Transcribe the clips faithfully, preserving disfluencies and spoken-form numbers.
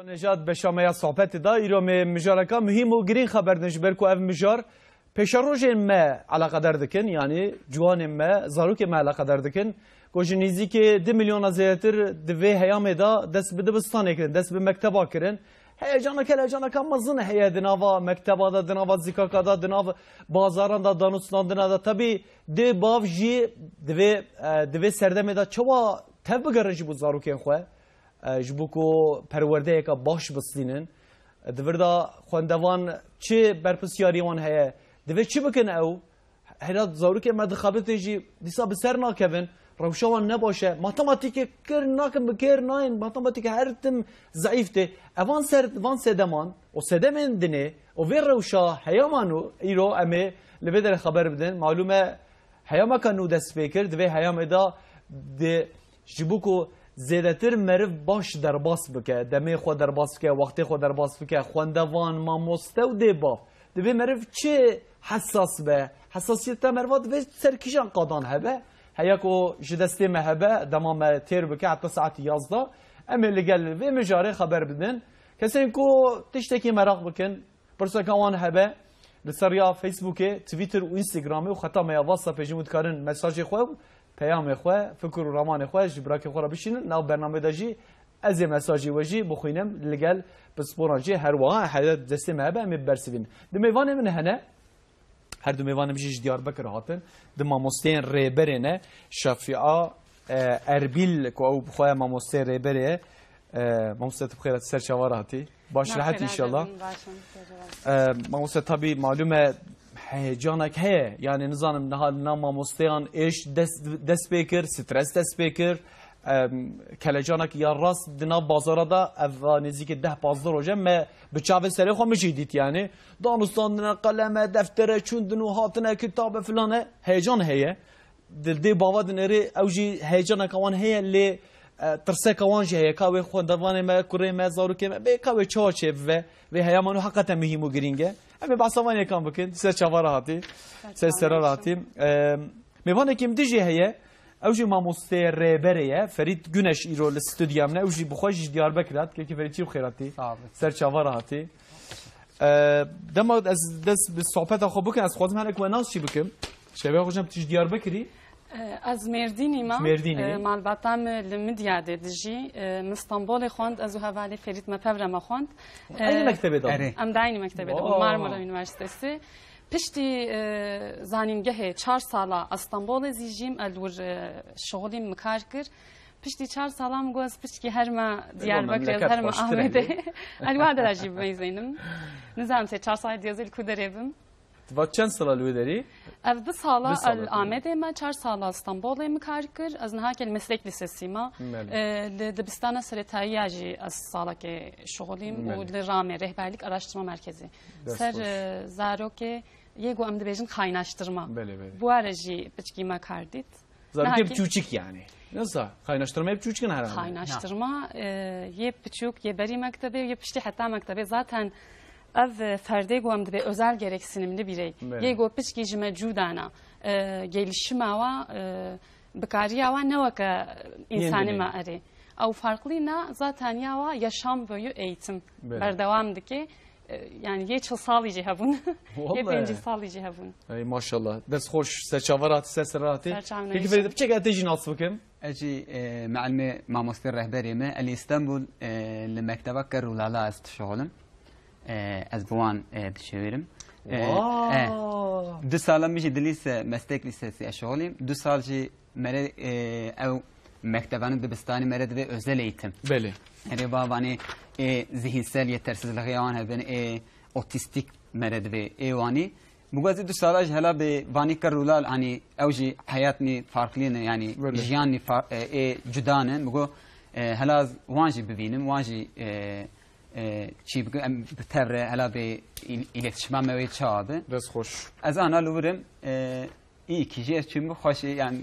Nejad, beşa me ya sohbetê da, îro me mijareka muhîm û girîng xeber din, ji ber ku ev mijar pêşerojên me eleqedar dikin, yanî ciwanên me, zarokên me eleqedar dikin, ku ji nêzîkî du milyona zêdetir di vê heyamê de dest bi dibistanê kirin, dest bi mekteba kirin. Heyecanek, helecaneka mezin heye di nava mekteba de, di nava zîkaka de, di nav bazaran de, danûstandina de. Tebî dê bav jî divê, e, di vê serdemê de çawa tev bigerin ji bo zarokên xwe, e, ji bo ku perwerdeyeke baş bistînin. E, di vir de xwendevan çi berpirsiyarî wan heye? Divê çi bikin ew? Hela zarokê me dixebitê jî dîsa bi ser nakevin. Rewşa wan ne baş e. Matematîkê kir nakin, bi kêr nayên. Matematîk her tim zeîf tê. Evan ser, van sedeman û sedemên dinê û vê rewşa heyaman û îro em ê li vê derê xeber bidin. Malûm e, heyameka nû dest pê kir. Di vê heyamê de di, ji bo ku zêdetir meriv baş derbas bike, demê xwe derbas bike, wextê xwe derbas bike, xwendevan, mamoste û dê bav. Divê meriv çi hesas be? Hesasiyeta meriva divê ser kîjan qadan hebe? Heya ku ji destê me hebe, dema me têr bike heta saet yazdeh, em ê li gel vê mijarê xeber bidin. Kesên ku tiştekî meraq bikin, pirseka wan hebe, li ser ya Facebookê, Twitter û Instagramê û xeta me ya WhatsAppê jî hûn dikarin mesajê xwe û peyamê xwe, fikir û ramanê xwe ji birakê xwe re bişînin. Nav bernamê de jî ez ê mesajê we jî bixwînim, li gel pisporan jî her wiha heye destê me hebe, em ê bibersivînin. Di mêvanê min hene, her du mêvanê min jî ji Diyarbekir hatin. Di mamosteyên rêberê ne, Şafia, e, Erbîl, ku ew bi xwe ya mamosteyê rêberê ye. E, mamoste, tu bi xêr hatî, ser çava re hatî. Baş, rehet înşallah. E, mamoste, tabî malûm e, heyecanek heye. Yani nizanim niha li nav mamosteyan êş dest, dest pê kir, stres dest pê kir. Em, kelecanek ya rast di nav bazara de, ev nêzîkî deh pazdeh roj e, me bi çavê serê xwe min jî dît yani. Danûstandine, qeleme, deftere, çûndin û hatine, kitabe filan e. Heyecan heye. Di dê bava dinêrê, ew jî heyecaneka wan heye, lê, e, tirseka wan jî heye. Ka wê xwendevanê me, kurê me, zarokê me, bê ka wê çawa çêbibe, vê heyaman û heqeten muhîm û girîng e. Em ê behsa van yêkan bikin, ser çava re hatî, ser sera re hatî. E, mêvanekî min dî jî heye, ew jî mamosteyê rêberê ye, Ferît Guneş îro li stûdyoya min e, ew jî bi xwe jî ji Diyarbekir hat. Kekî Ferît, çi bi xêr hatî? Sağ ol. Ser çava re hatî. E, dema ez dest bi sohbeta xwe bikim, ez xwazim hinek we nas jî bikim. Şevê Hocam, tu ji Diyarbekirî? E, ez Mêrdînî me. Mêrdînî. E, malbata min li Midyadê dijî. E, min Stenbolê xwend, ez û hevalê Ferît me pevre me xwend. Eynî mektebê de bû? Erê. Em di eynî mektebê de bûn, Marmara Üniversitesi. Piştî, e, zanîngehê çar sala ez Stenbolê zî jîm, ez li wir, e, şixulîm, min kar kir. Piştî çar salan min got, ez piçkî herme Diyarbekirê, ez herme Amedê. Ez li wa dera jî bimeyzeynim. Nizanim sê çar salê diyazê li ku derê bim. Tu va çend sala li wê derî? Ev du sala li Amedê me, çar sala Stenbolê min kar kir. Ez niha ke li meslek lisesî me. E, li dibistana seretayiya jî ez salekê şixulîm û li ramê rehberlik araştırma merkezi. Ser, e, zarokê yê ku em dibêjin kaynaştırma. Belê, belê. Bi ware jî piçkî me kar dît. Zarokê biçûçik yani. Nasıl? Kaynaştırma yê biçûçik in herhalde. Kaynaştırma, e, yê biçûk, yê berî mektebê, yê piştî heta mektebê. Zaten ev, e, ferdê ku em dibê özel gereksinimli birey. Belê. Yê ku piçkî ji me cûdana, e, gelişima wa, e, bikariya wa ne weke însanê me erê. Ew farklî ne, zaten ya wa yaşam boyu eğitim berdewam dike. E, yani yê çil salî jî hebûn. Yê pêncî salî jî hebûn. Ey maşallah. Dest xweş, ser çava re hatî, ser sera re hatî. Peki Ferît, piçek ez tê jî nas bikim. Ez jî, e, mealimê, mamostê rehberê me, el Îstanbul, e, li mekteba Ker û Lala ez dişixulim. E, ez bi wan, e, dişêwirim. E, e, du sala min jî di lîse, meslek lîsesî ez şixulîm. Du sal jî mere, e, ew mektebanu dibistanî mere divê özel eğitim. Belê. Erê va vanê ê zihinsel yetersizliğê wan hebin, ê otîstîk mere divê ê wanî. Bi got ez du sala jî hela bi vanî Ker û Lal, hanî ew jî heyat nî farklî ne, yanî jiyan nî far-, e, ê cuda ne. Bi got, e, hela ez wan jî bivînim, wan jî, e, e, çî bikim, em bi tev re hela bi îl-, îletişima me wê çawa bi. Dest xweş. Ez ana li wir im, e, Î kî jî ez çûm xweşî, yani.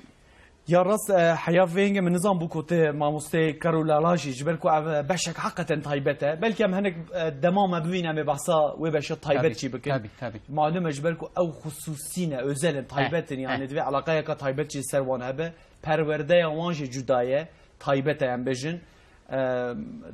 Ya rast, e, heya vê hingê min nizan bû ku tu mamosteyê Ker û Lala jî, ji ber ku ev, e, beşek heqeten taybet e. Belkî em hinek, e, dema me bibîne, em ê behsa wê beşa taybet jî bikin. Tabî, tabî. Malûm e, ji ber ku ew xusûsî ne, özel in, taybet in, yani divê eleqeyeka taybet jî ser wan hebe. Perwerdeya wan jî cuda ye, taybet e em bêjin. Em,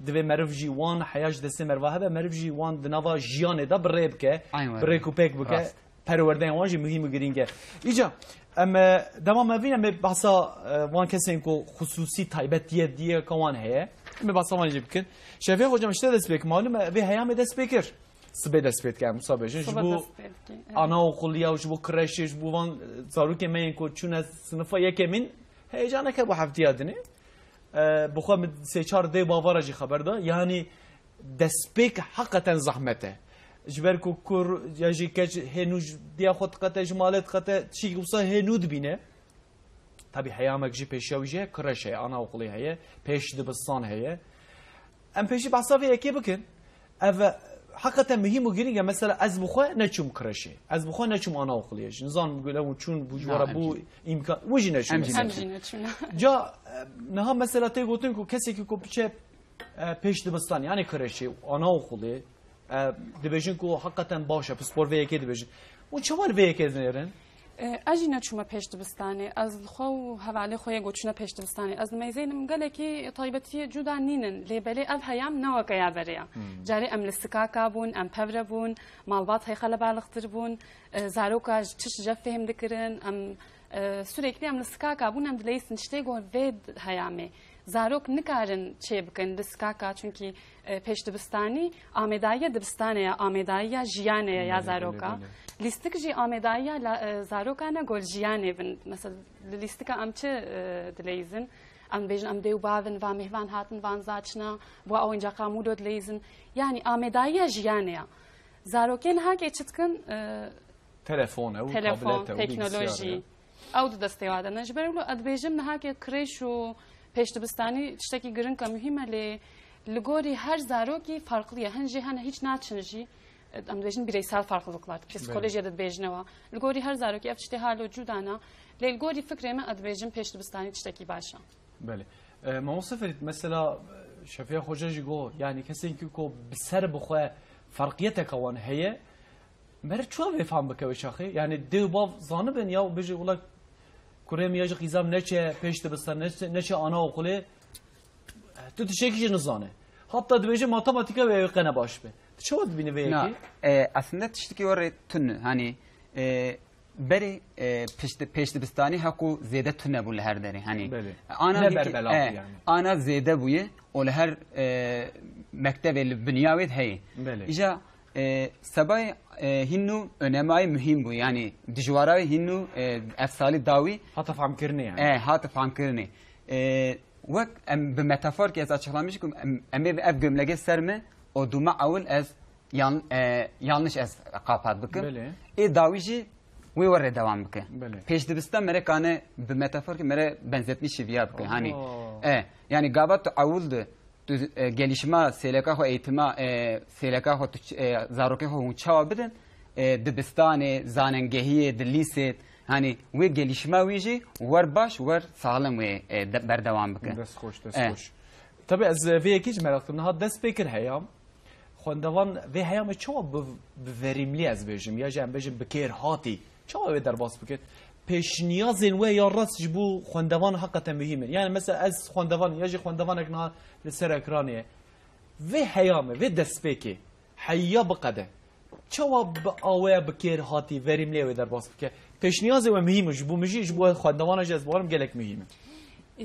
divê meriv jî wan heya ji destê meriva hebe, meriv jî wan di nava jiyanê de bi rê bike, Aynen bi öyle. Rêk û pêk bike. Rast. Perwerdeya wan jî muhîm û girîng e. Îca, em, e, dema me vîne, me behsa, e, wan kesên ku xusûsî taybetiyê diye ka wan heye. Em ê behsa wan jî bikin. Şefiye Hocam, işte dest pê kir. Malum e, vê heyamê dest pê kir. Sibê dest pê dike, em wisa bêjin. Ji Sibê bo dest pê dike, evet. Anaokuliya û ji bo kreşê, ji bo van, e, zarokê me yên ku çûne sinifa yekemîn, heyecanek hebû heftiya dinê. E, bi xwe min sê çar dê bavara jî xeber da. Yanî destpêk heqeten zehmet e. Ji ber ku kur ya jî keç hê nû ji diya xwe diqete, ji malê diqete, tiştekî wisa hê nû dibîne. Tabî heyamek jî pêşiya wî jî heye, kreş heye, anaokulê heye, pêş dibistan heye. Em pêşî behsa vê yekê bikin. Ev, e, heqeten muhîm û girîng e. Mesela ez bi xwe neçûm kreşê. Ez bi xwe neçûm anaokulê. Ji nizan gule û çûn bû ji Na, wara em bû jî. Îmkan. Wî jî neçûm Em jî mesela. Em neçûm. Jî neçûn. Ca, e, niha mesela tê gotin ku kesekî ku biçe, e, pêş dibistan, yani kreşê, anaokulê, e, dibêjin ku heqeten baş e, pispor vê yekê dibêjin. Hûn çawa li vê yekê dinêrin? E, ez jî neçûme pêş dibistanê. Ez li xwe û hevalê xwe yê got çûne pêş dibistanê. Ez dimeyzênim gelekî taybetiyê cuda nînin. Lê belê ev heyam ne weke ya berê ya. Hmm. Carê em li sikaka bûn, em pevre bûn, malbat heyxelebalixtir bûn, e, zaroka ji tişt ji fêhm dikirin, em, e, sürekli em li sikaka bûn, em dileyîstin tiştê got vê heyamê. Zarok nikarin çê bikin li sikaka, çunkî, e, pêşdibistanî amêdayiya dibistanê ye, amêdayiya jiyanê ye ya Belê, belê, zaroka. Belê. Lîstik jî amêdayiya la-, e, zaroka ne gol jiyanê bin. Mesela li lîstika em çi, e, dileyizin? Em dibêjin em dê û bavin, va mêhvan hatin, van za çina, va oyuncaqa mûlo dileyizin. Yanî amêdayiya jiyanê ye. Zarokên hakê çi dikin? E, Telefon e û Telefon, tablet e û teknolojî. Bilgisayar e. Ew di destê wa de ne. Ji ber wilo ez dibêjim niha ke kreş û pêşdibistanî tiştekî giring e, muhîm e, lê li gorî her zarokî farklı ye. Hin jî hene hiç naçin jî, em dibêjin bireysel farklılıklar. Psîkolojiyê de dibêjine wa. Li gorî her zarokî ev tiştê halo cuda ne. Lê li gorî fikrê me ez dibêjim pêşdibistanî tiştekî baş e. Belê. E, Mamoste Ferîd, mesela, e, Şefiya Xoca jî got, yani kesên ki ku bi ser bi xwe ferqiyeteke wan heye, Meriv çawa vê fam bike wê çaxê? Yani dê û bav zanibin ya bêje wila kurê min ya ji qîza min neçe pêş dibistan, neçe, neçe anaokulê, tu tiştekî jî nizane. Hatta dibêje matematîka wê qene baş be. Tu çawa dibînî vê Na, yekê? E, aslında tiştekî were tune. Hani, e, berê, e, pişt-, pêşdibistanî heqû zêde tune bû li her derê. Hani, Belê. Ana Ne hikî-, berbelatî e, yani. Ana zêde bûye û li her, e, mektevê li binya wê heye. Belê. Îja E, sebayê, e, hîn nû önemayê muhîm bû. Yani dijwara wê hîn nû, e, ev salî dawî Hata famkirinê yani. E, hate famkirinê. E, wek em bi metafor ki ez açıklamış kim, em, em ê ev gömlege ser me, o duma awil ez yan-, e, yanlış ez kapat bikim. Belê. Ê dawî jî wê were devam bike. Belê. Pêşdibistan mere kane bi metafor ki mere benzetmiş şiviya bike. Hani, Aa. e, yani gava tu awil de Tu, e, gelişma sêleka xwe eğitima, e, sêleka xwe tu ç-, e, zarokê xwe hûn çawa bidin? E, dibistanê, zanengehiyê, di lîsê, hani wê gelişma wî jî wer baş, wer salim wê, e, de-, berdewam bike. Dest xweş, dest E. xweş. Tabii ez vê yekê jî meraq dikim. Niha dest pê kir heyam. Xwendevan vê heyamê çawa bi, bi verimlî ez bêjim, ya jî em bêjin bi kêr hatî, çawa wê derbas bikin? Pêşniyazên we ya rast ji bo xwendevan heqeten muhîm in. Yani mesela ez xwendevan, ya jî xwendevanek niha li ser ekranê ye. Vê heyamê, vê destpêkê, heya biqede. Çawa bi aweya bi kêr hatî, verimlî wê derbas bike? Pêşniyazê we muhîm in, ji bo min jî, ji bo xwendevana jî ez bawerim gelek muhîm in.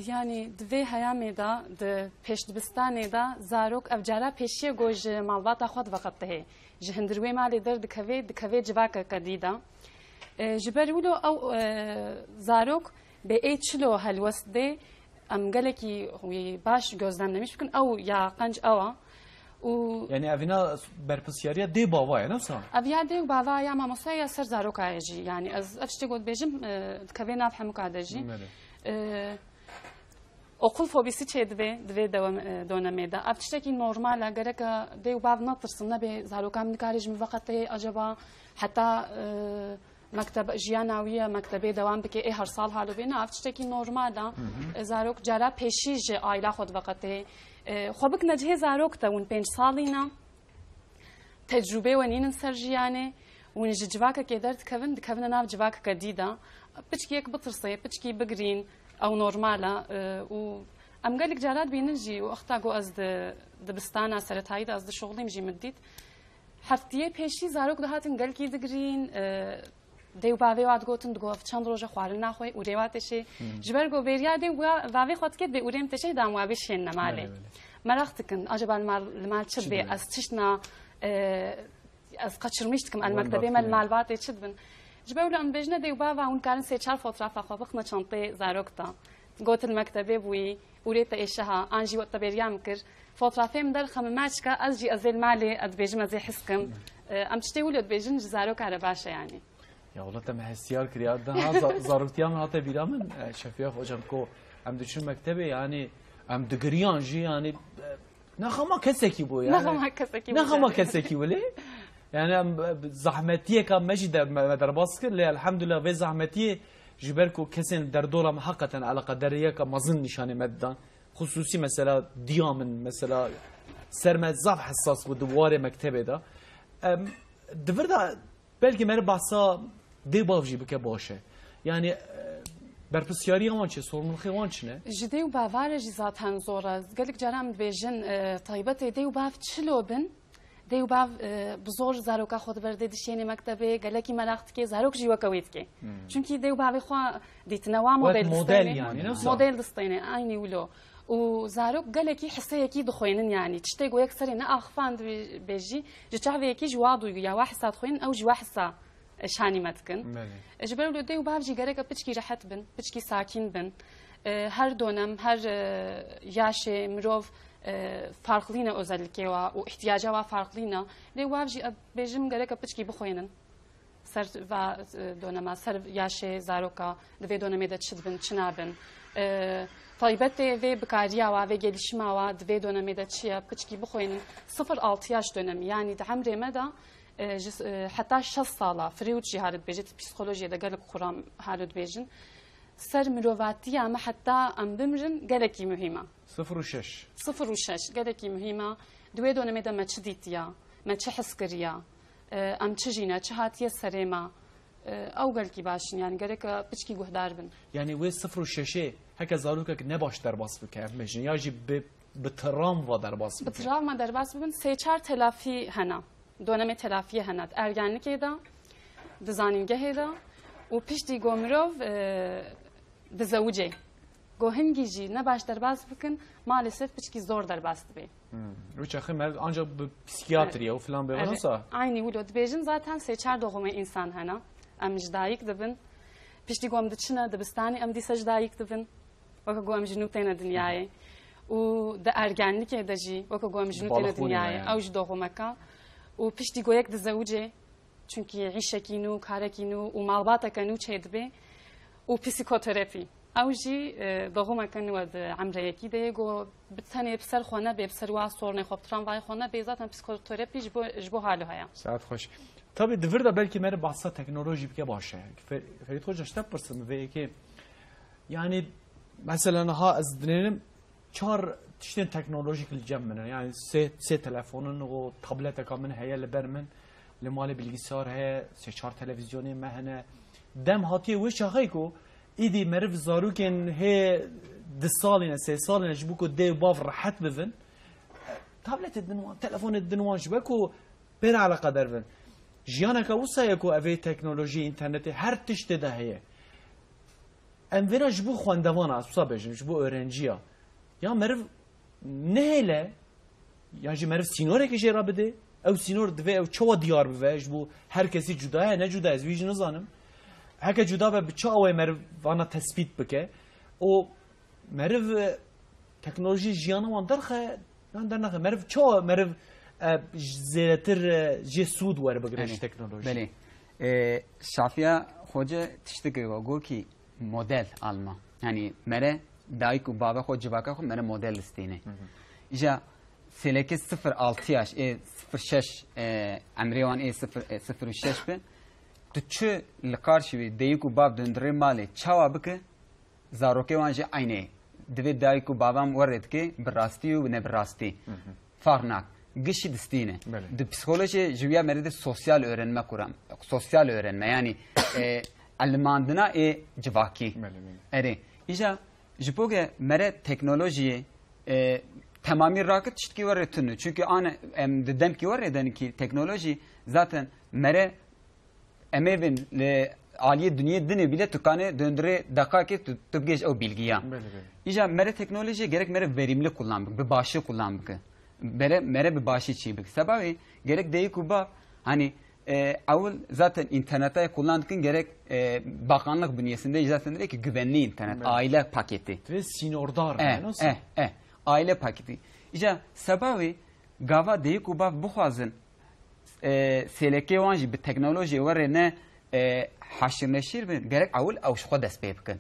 Yani di vê heyamê de, di pêşdibistanê de zarok ev cara pêşiye ku ji malbata xwe diveqetihê. Ji hundir wê malê derdikevê, dikevê civakeke dî de. E, ji ber wilo ew, e, zarok bê ê çilo helwest dê, em gelekî wî baş gözlemlemiş bikin, ew ya qenc ew a. Û Yani evîna berpirsyariya dê bava ye, ne wisa? Ev ya dê û bava ya mamosta ya ser zaroka ye jî. Yani ez ev tiştê ku dibêjim, e, dikeve nav hemûka de jî. Belê. E, Okul fobisi çê dibe, divê dewam, e, dönemê de. Ev tiştekî normal e, gerek e dê û bav netirsin, nebê zaroka min nikare ji min veqetê, acaba heta, e, mekteb, jiyana wî ye, mektebê dewam bike, ê her sal halo bê. Na, ev tiştekî normal e. E, zarok cara pêşî ji aila xwe diveqetê. E, xwe bikine cihê zarok te, hûn pênc salî ne. Tecrûbê we nînin ser jiyanê, hûn ji civakekê derdikevin, dikevine nav civakeke dî de. Piçkiyek bitirse, piçkî bigirîn, ew normal e, e, û Em gelek cara dibînin jî û wexta ku ez di dibistana seretayî de ez dişuxulîm jî min dît. Heftiyê pêşî zarok dihatin gelkî digirîn, e, dê û bavê wa digotin, digot, "Ev çend roje xwarin naxwe, ûrê wa têşê." Ji ber ku bêriya dê û ba-, bavê xwe dike, dê ûrê min têşê, da em wa bişên ne malê. Belê, belê. Meraq dikin, acaba li mal, li mal çi Çi dibe? Dibe? Ez tiştna, e, ez kaçırmış dikim, el Wan mektebê me li bakî. Malbatê çi dibin? Ji ber wilo em dibêjine dê û bava hûn karin sê çar fotoğrafa xwe bixine çantê zarok da. Gotin mektebê bûyî, ûrê te êşeha, an jî wet te bêriya min kir. Fotoğrafê min derxe min maçka, ez jî ez ê li malê, ez dibêjim ez ê hiskim. E, em tiştê wilo dibêjin ji zaroka re baş e yani. Ya wela te me hestiyar kiriya. Daha za-, zaroktiya min hate bîra min. E, Şefîya hocam ku em diçin mektebê yani em digiriyan jî yani, e, Nexama kesekî bû yani. Nexama kesekî bû Nexama yani. Kesekî bû lê. Yani em, e, zahmetiyeka me jî de me, me derbas kir lê elhamdulillah vê zahmetiyê ji ber ku kesên derdola me heqeten eleqederiyeka mezin nîşanê me didan. Xusûsî mesela diya min mesela ser me zaf hesas bû di warê mektebê de. Em, di vir de Belkî meriv behsa dê bav jî bike baş e. Yani, e, berpirsiyariya wan çi, sorumlulxê wan çi ne? Ji dê û bava re jî zaten zor e. Gelek caran dibêjin, e, taybetê dê û bav çilo bin, dê û bav, e, bi zor zaroka xwe di ber dê dişênê mektebê, gelekî meraq dike, zarok jî weke wê dike. Hmm. Çunkî dê û bavê xwe dîtine wa Wek model model distêne. Yani, ne wisa? Model distêne, aynî wilo. Û zarok gelekî hiseyekî dixwênin, yanî tiştê ku yek serê neaxifand bê jî, ji çavê yekî ji wa duygu ya wa hisa dixwênin, ew ji wa hisa, e, şanî me dikin. Belê. E, ji ber wilo dê û bav jî gereke piçkî rehet bin, piçkî sakîn bin. E, her donem, her, e, yaşê mirov, e, farqlî ne özellikê wa û ihtiyaca wa farqlî ne. Lê wav jî, e, bêjim gereke piçkî bixwênin. Ser va, e, donema, ser yaşê zaroka, di vê donemê de çi dibin, çi nabin. E, taybetê vê bikariya wa, vê gelişima wa, di vê donemê de çi ye, piçkî bixwênin. Sifir altı yaş dönemi, yanî di emrê me de, e, ji, e, heta şeş sala, Freud jî hare dibêje, di psîkolojiyê de gelek xuram halo dibêjin. Ser mirovatiya me heta em bimrin gelekî muhîm e. Sifir û şeş. Sifir û şeş, gelekî muhîm e. Di wê donemê de me çi dîtiya, me çi his kiriya, e, em çi jî ne, çi hatiye serê me, e, ew gelkî baş in, yani gereke piçkî guhdar bin. Yani wê sifir û şeşê heke zarokek ne baş derbas bike, ev mejin ya jî bi, bi travma derbas Bi bike. Travma derbas bibin, sê çar telafî hene. Donemê telafiyê hene. Di ergenlikê de, di zanîngehê de û piştî ku mirov, e, dizewicê. Ku hingî jî ne baş derbas bikin, maalesef piçkî zor derbas dibe. Hmm. Wê çaxê meriv ancak bi psikiyatriye Evet. û filan bê Evet. wisa? Aynî wilo dibêjin zaten sê çar doğumê însan hene. Em ji dayik dibin. Piştî ku em diçine dibistanê em dîse ji dayik dibin. Weke ku em ji nû têne dinyayê. Û di ergenlikê de jî, weke ku em ji nû têne Balixûnê dinyayê, yani. Ew ji doğumeka. Û piştî ku yek dizewicê, çunkî îşekî nû, karekî nû û malbateke nû çêdibe û psîkoterapî. Ew jî, e, doğumeke nû e di emrê yekî de yê, ku bi tenê bi ser xwe nebe, bi ser wa sorunê xwe, bi travmayê xwe nebe, zaten psîkoterapî ji bo, ji bo halo heye. Saet xweş. Tabii di vir de belkî meriv behsa teknolojî bike baş e. Fe-, Ferîd Xoca, ji te pirsim vê yekê. Yani mesela niha ez dinêrim çar tiştên teknolojîk li cem min e. Yani sê, sê telefonin û tableteka min heye li ber min. Li malê bilgisayar heye, sê çar televîzyonê me hene. Dem hatiye wê çaxê ku îdî meriv zarokên hê du salî ne, sê salî ne ji bo ku dê û bav rehet bibin. Tabletê din wan, telefonê din wan ji ber ku pê re eleqedar bin. Jiyaneke wisa ye ku evê teknolojî, înternetê her tiştê de heye. Em vêna ji bo xwendevana, ez wisa bêjim, ji bo öğrenciya. Ya meriv nehêle, ya jî meriv sînorekê jê re bide. Ew sînor divê ew çawa diyar bibe, ji bo her kesî cuda ye, ne cuda ye, ez wî jî nizanim. Heke cuda be, bi çi awayê meriv vana tespît bike? O meriv, e, teknolojî jiyana wan derxe, yan dernaxe. Meriv çawa, meriv, e, zêdetir, e, jê sûd werbigire ji Belê. Teknolojî? Belê. E, Şafiya Xoce tiştekê got, got ki model alma. Yani mere dayik û bavê xwe, civaka xwe mere model distîne. Hı hı. Îja sêlekê sifir altı yaş, ê sifir şeş, e, emrê wan ê sifir, e, sifir û şeş be. Tu çi li karşî wî dayik û bav döndurê malê çawa bike? Zarokê wan jî eynê. Divê dayik û bavan werê dike bi rastî û ne bi rastî. Hı hı. Farq nak. Gişî distîne. Belê. Di psîkolojî ji wîya merê de sosyal öğrenme kuram. Sosyal öğrenme, yani, e, elmandina ê civakî. Belê, belê. Erê. Îja Ji bo ke mere teknolojiyê, e, temamî rakit tiştkî werê tune. Çünkü an em di demkî werê den ki teknolojî zaten mere em ê bin li aliyê dinyê dinê bile tu kanê döndürê deqakê tu, tu bigêj ew bilgiya. Belê, belê. Îca mere teknolojiyê gerek mere verimli kullan bik, bi başî kullan bike. Mere, mere bi başî çî bik. Seba wê gerek deyik û bav, hani, e, ewil zaten interneta kullan dikin, gerek, e, bakanlık bünyesinde zaten diyor ki güvenli internet, Belê. Aile paketi. Ve sînordar E, ne, nasıl? E, e, aile paketi. Îca seba wê gava deyik û bav bixwazin, e, sêlekê wan jî bi teknolojiyê were ne, e, haşir neşir bin, gerek ewil ew ji xwe dest pê bikin.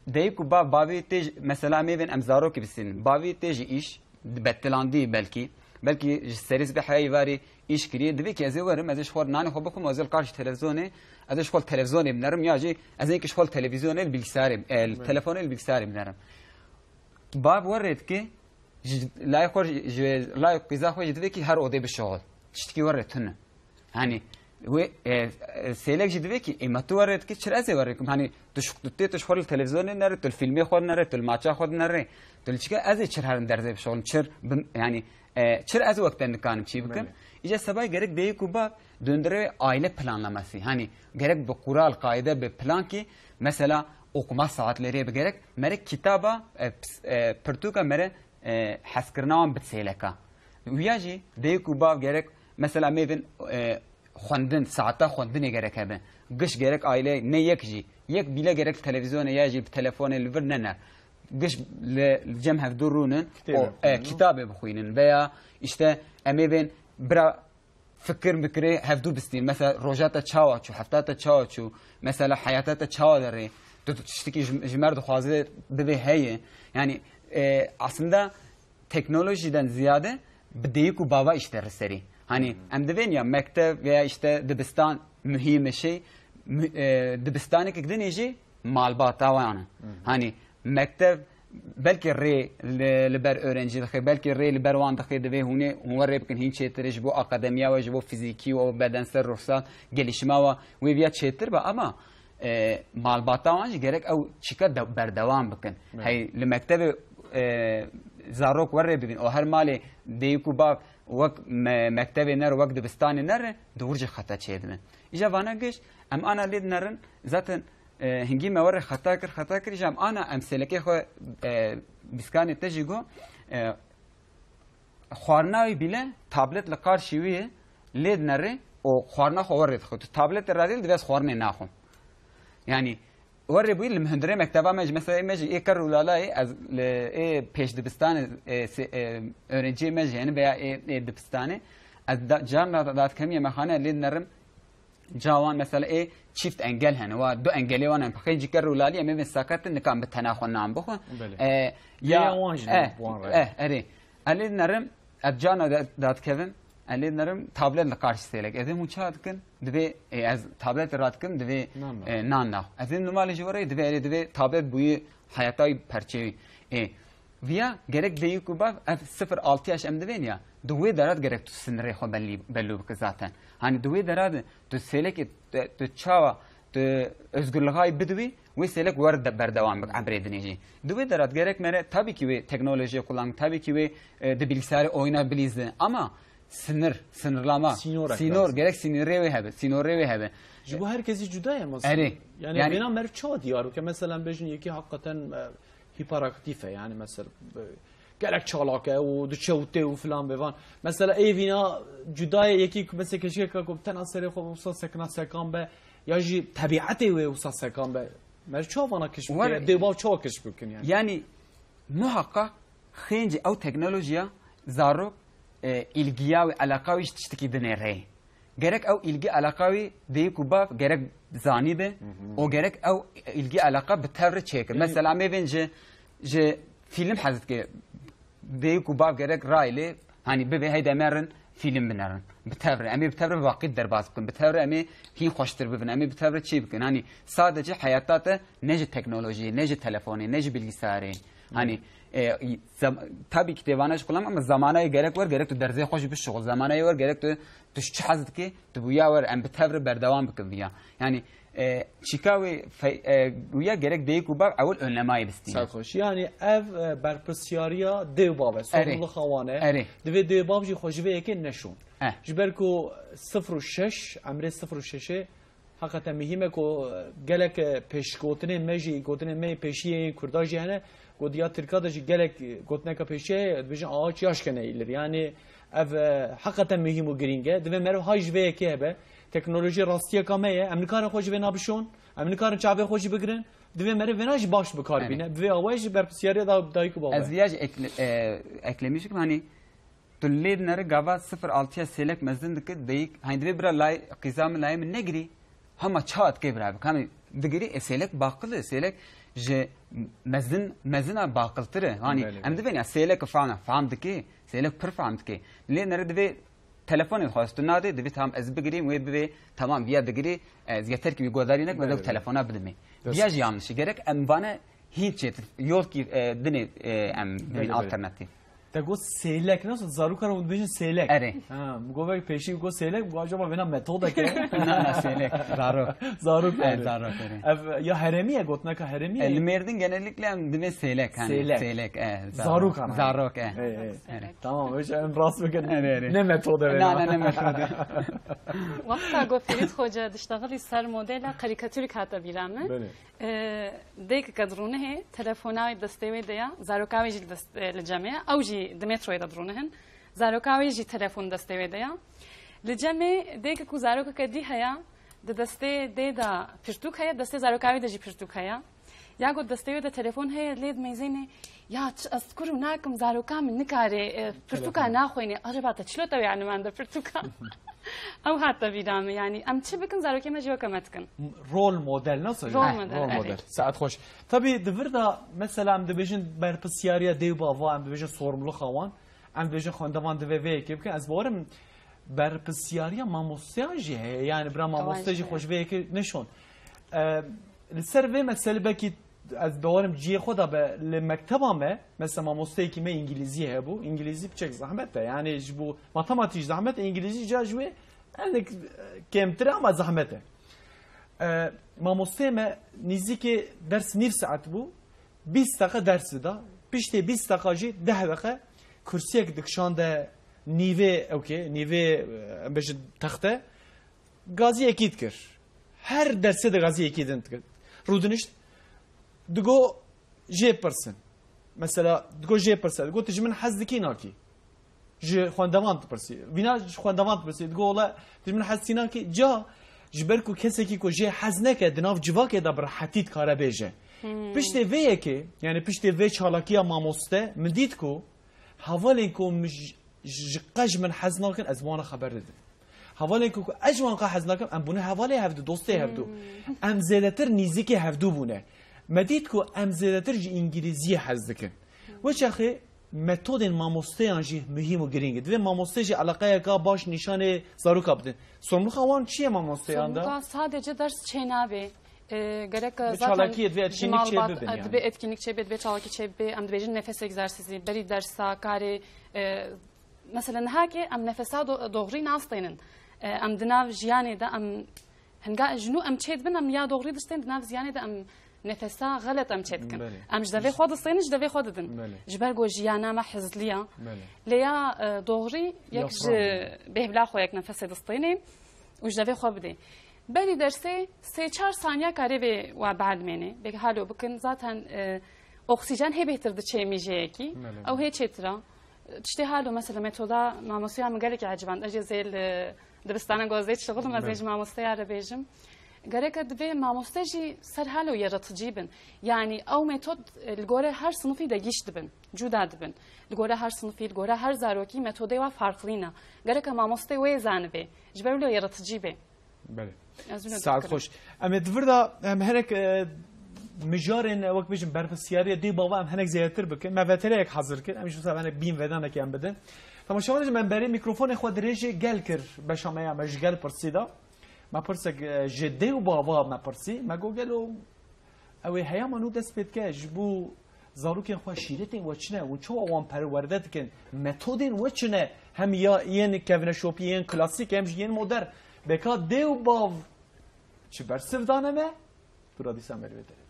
Deyik û bav, bavê tê ji, mesela em ê bên em zarokê bisînin, bavê tê ji îş, betilandî belkî, belkî ji serî sibê heya îvarî îş kiriye, divê ki ez ê werim, ez ê ji xwe nanê xwe bixwim, ez ê li karşî televîzyonê, ez ê ji xwe li televîzyonê binerim, ya jî ez ê ki ji xwe li televîzyonê li bilgisayarê, e, li Evet. telefonê li bilgisayarê binerim. Bav were dike, ji layê xwe, ji layê qîza xwe jî divê ki her odê bişixul. Tiştikî were tune. Hani wê, e, e, sêlek jî divê ki, ê, me tu were dikî, çir ez ê were dikim? Hani tu şi-, tu tê, tu ji xwe li televîzyonê nere, tu li fîlmê xwe nere, tu li maça xwe nere, tu li çike ez ê çir herin derzê bişixulin, çir bi, yani, e, çir ez wek te nikanim çî bikim? Belê. Îca sebayê gerek deyik û bav döndüre aile planlaması. Hani gerek bi kural, kaide, bi plan ki mesela okuma saatleri bi gerek mere kitaba, e, ps-, e, pirtûka mere, e, hezkirina wan bi sêleka. Wiya jî deyik û bav gerek mesela mêvin, e, xwendin, saeta xwendinê gerek hebe. Giş gerek aile ne yek jî. Yek bîle gerek televîzyonê ya jî bi telefonê li vir nene. Giş li, li cem hevdû rûnin, Kitêbê o, e, bixwînin. Kitabê bixwînin veya işte em ê bên bira fikir mikirê hevdû bistîn. Mesela roja te çawa çû, hefta te çawa çû, mesela heyata te çawa derê. Tu, tu tiştekî ji, ji mer dixwaze bibê heye. Yani, e, aslında teknolojiden ziyade bi deyik û bava îşte riserî. Hani em divên ya mektev veya işte dibistan mühim e şey, mü-, e, dibistanekî dinê jî malbata wan e. Hani mektev belkî rê li, li ber öğrenci dixe, belkî rê li ber wan dixe, divê hûnê, hûn we rê bikin hîn çêtir ji bo akademiya we, ji bo fizîkî we, bedensel, ruhsal gelişima we, wê viya çêtir be, ama, e, malbata wan jî gerek ew çîka de, berdewam bikin. Evet. Hey, li mektevê, e, zarok we rê bibin, o her malê deyik û bav wek me, mektevê ner, wek dibistanê ner, di wir jî xeta çêdibin. Îja vana giş, em ana lê dinerin, zaten, e, hingî me were xeta kir, xeta kir, îja em ana em sêlekê xwe, e, biskanê te jî got, e, xwarina wî bîle tablet li qarşî wî ye, lê dinerê û xwarina xwe were dixwe. Tu tabletê radî divê ez xwarinê naxwim. Yani, were bûyî li hundirê mekteba me jî, mesela ê me jî ê ker û lalayê, ez li ê pêş dibistanê, e, se-, e, öğrenciyê me jî, yani veya ê, ê dibistanê, ez da, carna da, datkemiye me xane lê dinerim, cawan mesela ê çift engel hene, wa du engelê wan hene, xêncî ker û lalî em ê bên sakatin nikan bi tena xwe nan bixwe. Belê. E, Lê ya, ya wan jî e, bi wan re. E, erê. Ez lê dinerim, ez carna da-, dadkevim, ez lê dinerim, tablet li qarşî sêlek. Ez ê hûn ça dikin, divê, e, ez tablet radikim, divê, Nan, nan. e, nan nax. Ez ê normalê ji we re, divê, erê, divê tablet bûyî heyata wî perçeyî. E, viya gerek deyik û bav, ev sifir altı yaş em divên ya, di wê dera de gerek tu sinirê xwe belî, belû bike zaten. Hani di wê dera de tu sêlekê, tu, tu çawa tu özgürlüğayı bidwî, wê sêlek wer de berdewam bik ebrê dinê jî. Di wê derat gerek mere, tabii ki wê teknolojiye kullan, tabii ki wê, e, di bilgisayarê oyuna bilîze. Ama sınır, sınırlama, Sînorek sînor, lazım. Gerek sînorê wê hebe, sînorê wê hebe. Ji bo her kesî cuda ye mesela. Erê. Yani, Yani vêna meriv çawa diyar bike? Mesela bêjin yekî hakikaten, e, hiperaktif e, yani mesela, e, gelek çalak e û diçe û tê û filan be van. Mesela ê vîna cuda ye, yekî ku mesela keçikeka ku bi tena serê xwe wisa sekina sekan be, ya jî tebietê wê wisa sekan be. Meriv çawa vana keşf bike? Were- Dê û bav çawa keşf bikin yani? Yani muhakkak xêncî ew teknolojiya zarok, e, ilgiya wî, eleqa wî ji tiştekî dinêre. Gerek ew ilgi eleqa wî deyik û bav gerek zanî be, Hı hı. û gerek ew ilgi eleqa bi tevri çêkir. Hı. Mesela mêvên ji, ji fîlm hez dike, deyik û bav gerek raylê, hani bibe heyde em ê rin fîlm binerin. Bi tevri, em ê bi tevri bi waqît derbas bikin. Bi tevri em ê hîn xweştir bibin. Em ê bi tevri çî bikin. Hani sadece heyata te ne ji teknolojiyê, ne ji telefonê, ne ji bilgisayarê. Hani, e, zam-, tabii ki têvana ji kulam ama zamanayê gerek wer, gerek tu derzê xwe jî bişuxul. Zamanayê wer gerek tu, tu ji çi hez dikî, tu bûya wer, em bi tevri berdewam bikin viya. Yani, e, çîka wê fe-, e, wîya gerek dayik û bav ewil önlemayê bistîne. Ser xweş. Yani ev, e, berpirsiyariya dê û bav e. Erê. Sorumluluk hawane. Erê. Divê dê û bav jî xwe ji vê yekê neşon. Eh. Ji ber ku sifir û şeş, emrê sifir û şeşê heqeten muhîm e ku gelek, e, pêşgotinên me jî, gotinên me yê pêşiyê yên Kurda jî hene. Got ya Tirka de jî gelek, e, gotineka pêşiyê heye, dibêjin ağaç yaş gene eğilir. Yani ev, e, heqeten muhîm û girîng e. Divê meriv hay ji vê yekê hebe. Teknolojî rastiyeka me ye. Em nikarin xwe ji vê nabişon. Em nikarin çavê xwe jî bigirin. Divê meriv vêna jî baş bi kar bîne. Bi vê awayî jî berpirsiyariya da-, dayik û bav e. Ez viya jî ekle-, e, eklemî jî kim, hani tu lê dinere gava sifir altıya sêlek mezin dike, dayik, hani divê bira lay, qîza min layê min negirî, hema çawa dike bira bik. Hani digirî, e, sêlek baqil e, sêlek ji mezin, mezina baqiltir e. Hani em dibên ya sêlek fam, fam dike, sêlek pir fam dike. Lê nere divê telefonê xwe ez tu nadê, divê tamam ez bigirîm, wê bibê tamam viya digirî, ez yeter ki wî godarî nekim, ez ew telefona bidimê. Viya jî yanlış e. Gerek em vane hîn çêtir, yol ki, e, dinê, e, em bibîn alternatîf. Te got sêlek, nasıl? Zarokan hûn dibêjin sêlek. Erê. Ha, min got vek pêşî got sêlek, bu acaba vêna metodek e? Na, na, sêlek. Zarok. Zarok. E, yani. Zarok, erê. Ev, ya heremî ye, gotineka heremî ye? E, li Mêrdin genellikle em dibê sêlek, hani, sêlek. Sêlek, e, zarok. Zarok, hani. Zarok, e. Ey, ey. Erê. Tamam, hiç em rast bikin. Erê, erê. Ne metode vêna? Na, na, ne metode. Wexta ku Ferîd Xoce diştexilî ser modela karîkatûrik hate bîra min. Belê. E, dêkeke dirûnihê telefona wê destê wê de ya, zaroka wê jî li dest, e, li cem e ya, ew jî di metroyê de dirûnihin. Zaroka wê jî telefon destê wê de ya. Li cemê dêkek û zarokeke dî heye, di destê dê de pirtûk heye, destê zaroka wê de jî pirtûk heye. Ya got destê wê de telefon heye, lê dimeyzêne, ya çi ez kur û nakim, zaroka min nikare, e, pirtûka naxwêne. Acaba te çilo te wê animan de pirtûka? Ew hate bîra min, yanî em çi bikin, zarokê me jî weke me dikin. Rol model, nasıl? Rol model, rol model. Saet xweş. Tabii di vir de mesela em dibêjin berpirsiyariya dê û bava, em dibêjin sorumluluk wan, em dibêjin xwendevan divê vê yekê bikin. Ez bawerim berpirsiyariya mamosteyan jî heye. Yani bira mamoste jî xwe ji vê yekê neşon. E, li ser vê meselê belkî ez bawerim cihê xwe de be li mekteba me, mesela mamosteyekî me îngilîzî hebû. Îngilîzî piçek zehmet e. Yani ji bo matematîk zehmet e, îngilîzî ca ji wê enik kêmtir e ama zehmet e. E, mamosteyê me nîzîkê ders nîv saet bû. Bîst deqe ders dida. Piştê bîst deqa jî deh deqe kursiyek dikişande nîvê ewkê, nîvê, e, em bêjin texte. Gazî yekî dikir. Her dersê de gazî yekî din dikir. Rûdinişt, digo jê pirsin. Mesela, digo jê pirse. Digo tu ji min hez dikî nakî? Ji xwendevan dipirsî. Vîna ji xwendevan dipirsî. Digo wela tu ji min hez dikî nakî? Ca, ji ber ku kesekî ku jê hez neke, di nav civakê de bi rehetî dikare bêje. Hmm. Piştê vê yekê, yani piştê vê çalakiya mamoste, min dît ku hevalên ku min ji, ji qe ji min hez nakin, ez wana xeber didim. Hevalên ku, ku ez ji wan qe hez nakim, em bûne hevalê hevdu, dostê hevdu. Hmm. Em zêdetir nîzikê hevdu bûne. Me dît ku em zêdetir ji îngilîziyê hez dikin. Wê çaxê metodên mamosteyan jî muhîm û girîng e. Divê mamoste jî eleqeyeka baş nîşanê zaroka bidin. Sorumlulka wan çi ye mamosteyan de? Sorumlulka sadece ders çênabe. E, gerek zaten çalakiyê divê etkinlik çêbibin, e, yani. Divê etkinlik çêbe, divê çalakî çêbe, em dibêjin nefes egzersizî, berî dersa, karê, e, mesela niha ki em nefesa do-, doğrî nasteynin. E, em di nav jiyanê de em hinga ji nû em çê dibin, em ya doğrî distên, di nav jiyanê de em nefesa xelet em çê dikin. Belê. Em ji devê xwe disteynin, ji devê xwe didin. Belê. Ji ber ku jiyana me hizliya. Belê. Lê ya, e, doğrî yek ji bêhvila xwe yek nefesê disteynin û ji devê xwe bidê. Berî dersê sê çar saniya karê vê we berdimêne. Bêk halo bikin, zaten, e, oksîjen hê bêhtir diçê mîjeyekî. Belê. Ew hê çêtira. Tiştê halo, mesela metoda mamosteya min gelekî eciband. Ez jê zê li dibistana ku ez zê dişixulim, ez zê ji mamosteya re bêjim. Gereke divê mamoste jî ser halo yaratıcî bin. Yani ew metod, e, li gore her sinifî de giş dibin, cuda dibin. Li gore her sinifî, li gore her zarokî metodê wa farklî ne. Gereke mamoste wê zanibê. Ji ber wilo yaratıcî bê. Belê. Ez wilo dikare. Saet xweş. Em ê di vir de, em hinek, e, mijarên, e, wek bêjin, berpirsiyariya dê bava em hinek zêdetir bikin. Me vetereyek hazir kir. Em jî wisa hinek bîn vedanekê em bidin. Temaşevanê jî, me berê mîkrofonê xwe dirêjê gel kir. Beşa me ya me ji gel pirsî da. Me pirsek, e, ji dê û bava me pirsî. Me got gelo Ew ê heyama nû dest pê dike, ji bo zarokên xwe şîretên we çi ne, hûn çawa wan perwerde dikin, metodên we çi ne, hem ya yên kevneşopî, yên klasîk, hem jî yên modern. Beka dê û bav Çi bersiv dane me, tu ra dîsa me li wê derê.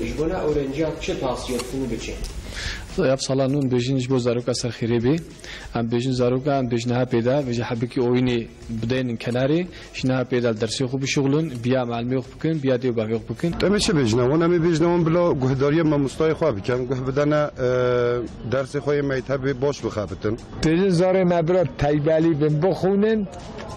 Ji bona ewrenciya çi tavsiye dikin û bi çi? Ev sala nû em bêjin ji bo zaroka ser xêrê bê. Em bêjin zaroka, em bêjin niha pêda, vêjî hebikî oyînê bideynin kenarê, ji niha pêda li dersê xwe bişuxulin, biya melimê xwe bikin, biya dê û bavê xwe bikin. Em ê çi bêjine wan? Em ê bêjine wan bila guhdariya mamostayê xwe bikin, guh bidene, e, dersê xwe yê mektebê baş bixebitin. Bêjin zarê me bira terbiyelî bin, bixwînin,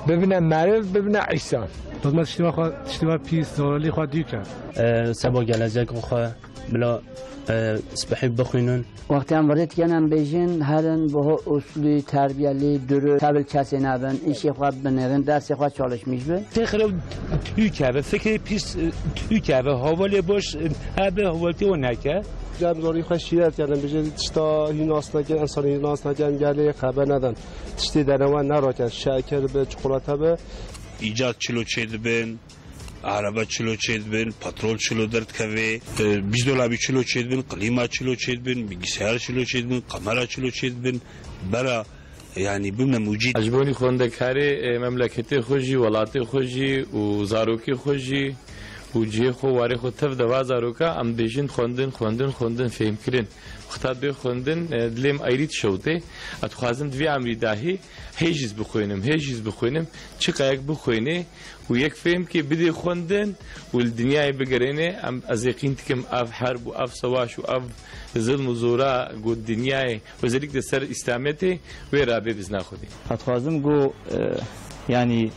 bibine meriv, bibine îsan. Lazim e tiştê we xwe, tiştê we pîs, zararlî xwe dûr ke. E, seba gelecek xwe bila, e, spehî bixwînin. Wextê em virdî dikin, em bêjin, herin, biho uslî, terbiyelî, durust, tevil kesê nebin, îşê xwe binêrin, dersê xwe çalışmîş bin. Tê xirab tûkeve, fikrê pîs tûkeve, havalê baş hebe, havaltê wan neke. Cem zorî xwe şîret, yani bêjin tişta hîn nas neke, însanî hîn nas neke, em gelê xebe nedin. Tiştê denewe nerake, şeker bi, çikolata bi. Îcat çilo çêdibin, araba çilo çêdibin, petrol çilo derdikeve, e, buzdolabî çilo çêdibin, klîma çilo çêdibin, bilgisayar çilo çêdibin, kamera çilo çêdibin, bera, yanî bimne mucîd. Ji bo nî xwendekarê, e, memleketê xwe jî, welatê xwe jî û zarokê xwe jî û cihê xwe, warê xwe tev de va zaroka, em dibêjin xwendin, xwendin, xwendin, fêhmkirin. Wexta bê xwendin, e, dilê min eyrî dişewitê. Ez dixwazim di vî emrî dahî hê jî ez bixwînim, hê jî ez bixwînim, çiqayek bixwînê û yek fêhm kê bidê xwendin û li dinyayê bigerêne. Em, ez yaqîn dikim ev herb û ev sewaş û ev zilm û zora ku dinyayê, özellikle ser Îslamiyetê wê rabê bizna xwedî. Ez dixwazim ku, e, yanî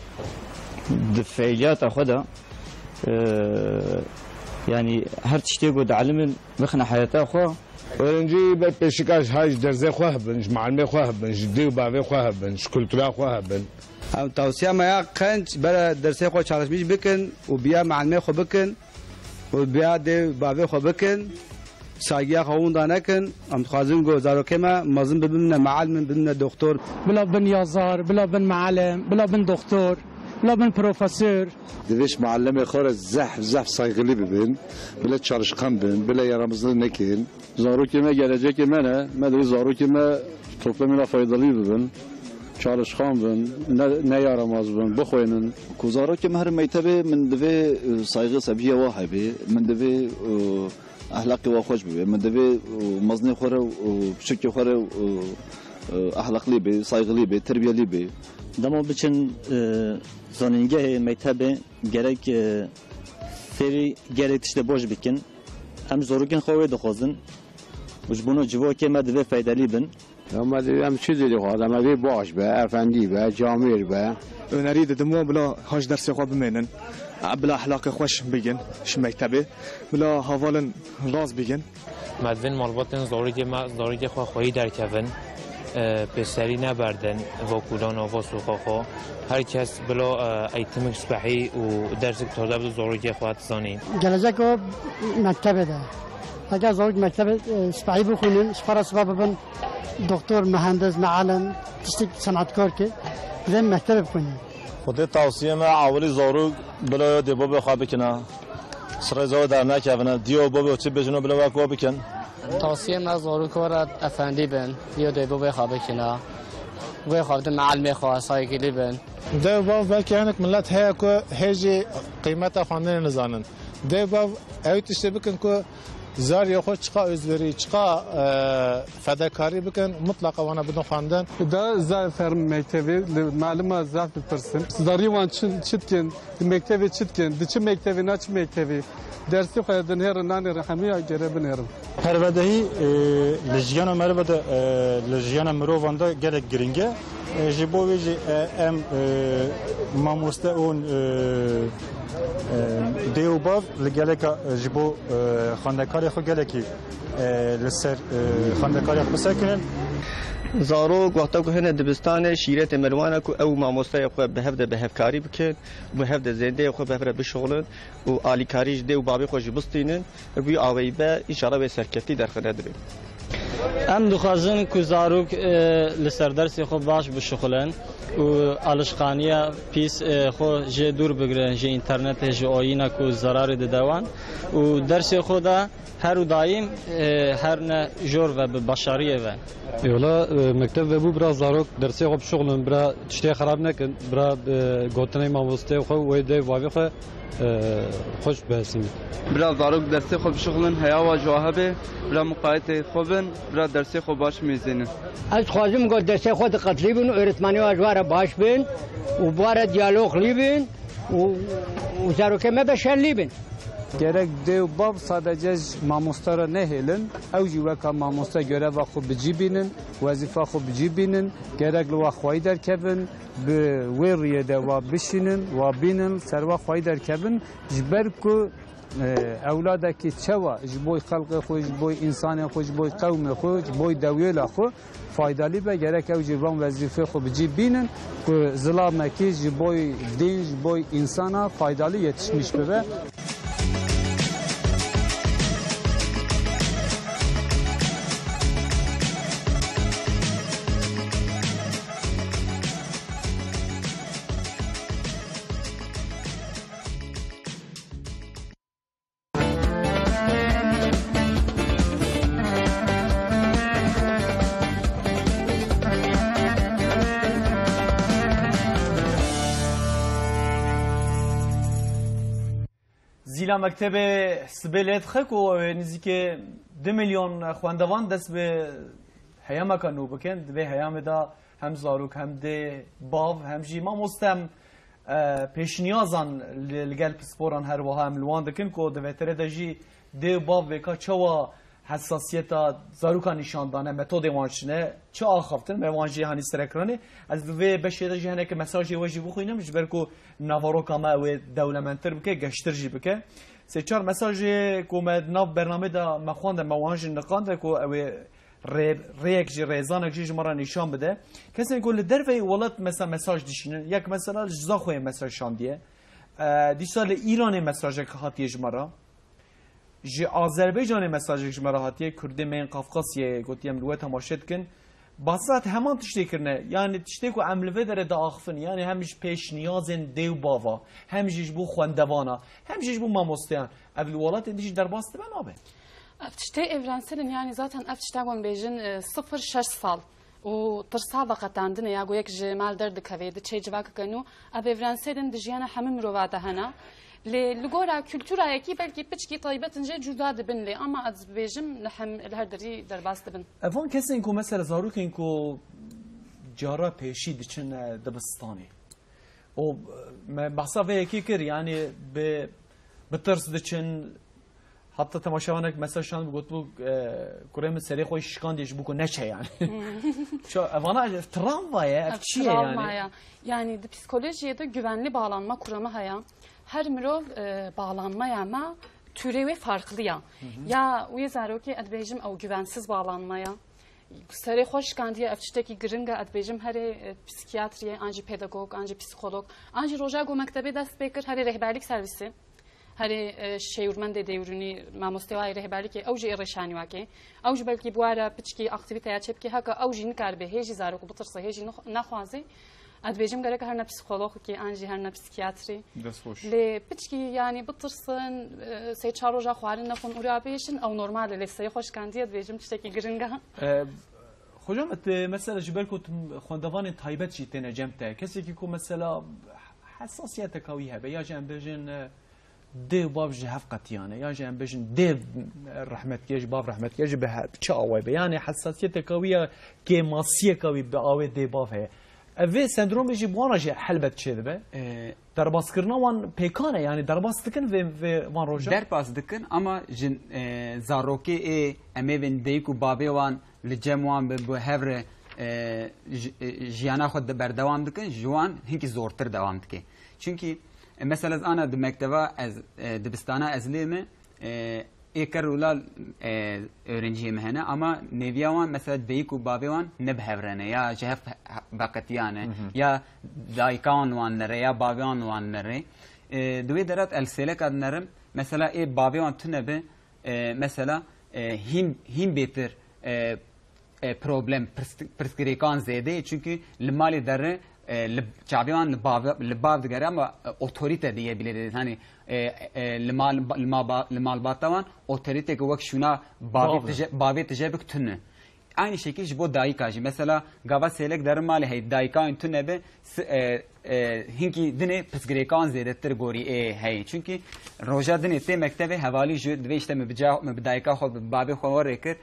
di feîliyata xwe de, e, yanî her tiştê ku dielimin bixine heyata xwe. Öğrenci ber pêşikas hay ji derzê xwe hebin, ji malimê xwe hebin, ji dê û bavê xwe hebin, ji kultura xwe hebin. Em tavsiya me ya qenc bere dersê xwe çalışmîş bikin û biya malimê xwe bikin û biya dê û bavê xwe bikin. Saygıya xwe winda nekin. Em dixwazin ku zarokê me mezin bibimne mealim, bibimne doktor. Bila bin yazar, bila bin mealim, bila bin doktor, bila bin profesör. Divê ji malimê xwe re zehf, zehf saygılı bibin. Bila çalışkan bin, bila yaramazlık nekin. Zarokê me gelecekê me ne. Me divê zarokê me toplumê re faydalı bibin. Çalışkan bin, ne, ne yaramaz bin, bixwînin. Ku zarokê me herin mektebê, min divê, e, saygı seviye wa hebê. Min divê, e, ehlaqê wa xweş bibê. Min divê, e, mezinê xwe re û piçekê xwe re, e, e, ehlaqlî bê, saygılî bê, terbiyelî bê. Dema biçin, e, zanîngehê, mektebê, gerek, e, fêrî gelek tiştê baş bikin. Em zarokên xwe wê dixwazin. Û ji bona civakê me divê feydelî bin. Ya me divê em çi dilê xwe de, me vê baş be, efendî be, camêr be. Önerî didim wan bila ha ji dersê xwe bimênin. Bila ehlaqê xweş bigin ji mektebê. Bila havalin rast bigin. Me divên malbatên zarokê me, zarokê xwe xweyî derkevin, e, pêserî neberdin, va kûlana, va sûxa xwe. Her kes bila, e, eğitimik spehî û dersik tade bide zarokê xwe dizanî. Gelecek o mektebê de. Eger zarok mektebê, e, spehî bixwînin, ji xwe re sibe bibin doktor, mühendis, mealim, tiştik senatkar ki, divê mektebê bixwînin. Xwedê tavsiye me ewilî zarok bila ya dê bavê xwe bikine. Sirê zawe dernekevine. Diya û bavê çi bêjin û bila wek wa bikin. Tavsiye me zarok re efendî bin. Ya dê bavê xwe bikine. Wê xwe bidin mealimê xwe, saygilî bin. Dê û bav belkî hinek milet heye ku hê jî qîmeta xwendinê nizanin. Dê û bav ew tiştê bikin ku zariyê xwe çiqa özverî, çiqa, e, fedekarî bikin, mutlaqa wana bidin xwendin. Da zaf ferm mektevê, li malima zaf bipirsin. Zarî wan çi, çi dikin, di mektevê çi dikin, di çi mektevê, na çi mektevê. Dersê xwe dinêrin, nanêrin, hemûya gere binêrin. Perwerdehî, e, li jiyana meriva de, e, li jiyana mirovan de gelek giring e. E, ji bo wê jî, e, em, e, mamoste û, e, e, dê û bav li geleka, e, ji bo, e, xwendekarê xwe gelekî, e, li ser, e, xwendekariya xwe bisekinin. Zarok wexta ku hene dibistanê, şîretê me li wan e ku ew û mamosteya xwe bi hev de bi hevkarî bikin, bi hev de zêndeyê xwe bi hev re bişixulin û alîkarî ji dê û babê xwe jî bistînin. Bi wî awayî be, înşallah wê serkeftî derxine dibê. Em dixwazin ku zarok, e, li ser dersê xwe baş bişuxulin û alişxaniya pîs, e, xwe jê dûr bigirin, ji înternetê, ji oyîna ku zerarê dide wan û dersê xwe de her û daîm, e, her ne jor ve bi başariyê ve. Yola, e, mekteb vebû bira zarok dersê xwe bişuxulin, bira tiştê xerab nekin, bira, e, gotinê mamosteyê xwe û wê dê bavê xwe, e, xweş bihesînin. Bira zarok dersê xwe bişuxulin, heya wa ji wa hebe, bira muqayetê xwe bin, bira dersê xwe baş mêzênin. Ez dixwazim ku dersê xwe diqetlî bin, öğretmenê wa ji wa re baş bin û bi wa re diyalog lî bin û, û zarokê me beşerlî bin. Gerek dê û bav sadece ji mamoste re nehêlin, ew jî weka mamoste göreva xwe bi cî bînin, wezîfa xwe bi cî bînin, gerek li wa xweyî derkevin, bi wê rûyê de wa bişînin, wa bînin, ser wa xweyî derkevin, ji ber ku, e, ewladekî çawa ji bo xelkê xwe, ji bo însanê xwe, ji bo qewmê xwe, ji bo dewêla xwe, faydalî be, gerek ew jî van wezîfê xwe bi cî bînin ku zilamekî ji bo dîn, ji bo însana faydalî yetişmiş bibe. Zîla mektebê sibê lê dixe ku nizîkê du milyon xwendevan dest bi heyameka nû bikin. Di vê heyamê de hem zarok, hem dê, bav, hem jî mamoste, em, e, pêşniyazan li, li gel pisporan her wiha em li wan dikin ku di vê tirê de jî dê û bav vêka çawa hesasiyeta zarokan nîşan dane, metodê wan çi ne, çi axaftin, me wan jî hanî ser ekranê. Ez di vê beşê de jî hinekî mesajê we jî bixwînim, ji ber ku naveroka me ew ê dewlemendtir bike, geştir jî bike. Sê çar mesajê ku me di nav bernamê de me xwende, me wan jî niqande ku ew ê rê-, rêyek jî, rêzanek jî ji me re nîşan bide. Kesên ku li derveyî welat, mesela, mesaj dişînin, yek, mesela, ji Zaxoyê mesaj şandiye. E, dîsa li Îranê mesajek hatiye ji me re. Ji Azerbaycanê mesajek ji me re hatiye, Kurdê me yên Qafqasyayê, gotiye em li we temaşe dikin. Basat heman tiştê kirine, yanî tiştê ku em li vê derê diaxifin, yanî hem ji pêşniyazên dê û bava, hem jî ji bo xwendevana, hem jî ji bo mamosteyan, ev li welatên din jî derbas dibe, nabe? Ev tiştê evrensel in, yanî zaten ev tişta ku em bêjin, e, sifir şeş sal û tirsa veqetandinê ya, ku yek ji mal derdikeve, diçe civakeke nû, ev evrensel in, di jiyana hemû mirova de hene. Lê li gora kultura yekî belkî piçkî taybet in, jê cuda dibin lê, ama ez dibêjim li hem, li her derî derbas dibin. Evan kesên ku mesela zarokên ku cara pêşî diçin, e, dibistanê. O, me behsa vê yekê kir, yanî bi, bi tirs diçin, hatta temaşevanek mesaj şand gotbû, e, kurê min serê xwe şikandiye ji bo ku neçe yani. Şu evana travma ye, ev Ev çi ye yani? Travma ya. Yani di psikolojiyê de güvenli bağlanma kuramı haya. Her mirov, e, bağlanmaya me türevi farklı ya. Ya wê zarokê ez dibêjim ew güvensiz bağlanma ya. Serê xwe şikandiye, ev tiştekî giring e, ez dibêjim herê, e, psikiyatriyê, an jî pedagog, an jî psikolog, an jî roja ku mektebê dest pê kir, herê rehberlik servisê, herê, e, şêwirmendê dêwrûnî, mamostê wa yê rehberlikê, ew jî ê rêşanî wa kê. Ew jî belkî bi wa re piçkî aktîvîteya çêbikê, heke ew jî nikaribe, hê jî zarok bitirse, hê jî nix-, nexwaze. Ez dibêjim gerek herne psîkologekî an jî herne psîkiyatrî. Dest xweş. Lê piçkî, yanî, bitirsin, e, sê çar roja xwarin nexwin û rê bêjin, ew normal e, lê serê xwe şikandiye dibêjim tiştekî giring e. E, hocam, te mesela ji ber ku tu xwendevanên taybet jî têne cem te, kesekî ku mesela hesasiyeteka wî hebe, ya jî em bêjin, e, dê û bav ji hev qetiyane, yan jî em bêjin dê rehmetkiye ji bav rehmetkiye ji bi he-, bi çi awayê be? Yanî hesasiyeteka wî ya kêmasiyeka wî bi awê dê bav heye. Ev vê sendromê jî bi wan re jî helbet çêdibe. Ee, Derbaskirina wan pêkan e, yanî derbas dikin vê, vê van rojan? Derbas dikin, ama ji, e, zarokê ê em ê bên dayik û bavê wan li cem wan bi, bi hev re, e, ji-, e, jiyana xwe de berdewam dikin, ji wan hinkî zortir dewam dike. Çunkî, e, mesela ez ana di mekteba ez, e, dibistana ez lê me, e, ê ker û lal, e, öğrenciyê me hene, ama nêviya wan mesela dayik û bavê wan ne bi hev re ne, ya ji hev veqetiyane, ya dayika wan wan nere, ya bavê wan wan nere. E, di wê derat el sêleka dinerim, mesela ê bavê wan tune be, e, mesela, e, hîn, hîn bêtir e, e, problem, pirs-, pirsgirêkan zêde ye. Çünkü li malê derê, e, li, çavê wan li bav, li bav digere ama, e, otorite diye bile de, hani, e, e, li mal, li ma ba, li malbata wan otoriteke wek şûna bavê Bav e. tije, bavê tije bik tune. Aynı şekil ji bo dayika jî. Mesela gava sêlek derin malê hey, dayika wî tune be, si-, e, e, hinkî dinê pirsgirêkan zêdetir gorî ê heye. Çünkü roja dinê tê mektebê hevalî ji divê işte min bi ca, min bi dayika xwe, bi bavê xwe werê kir.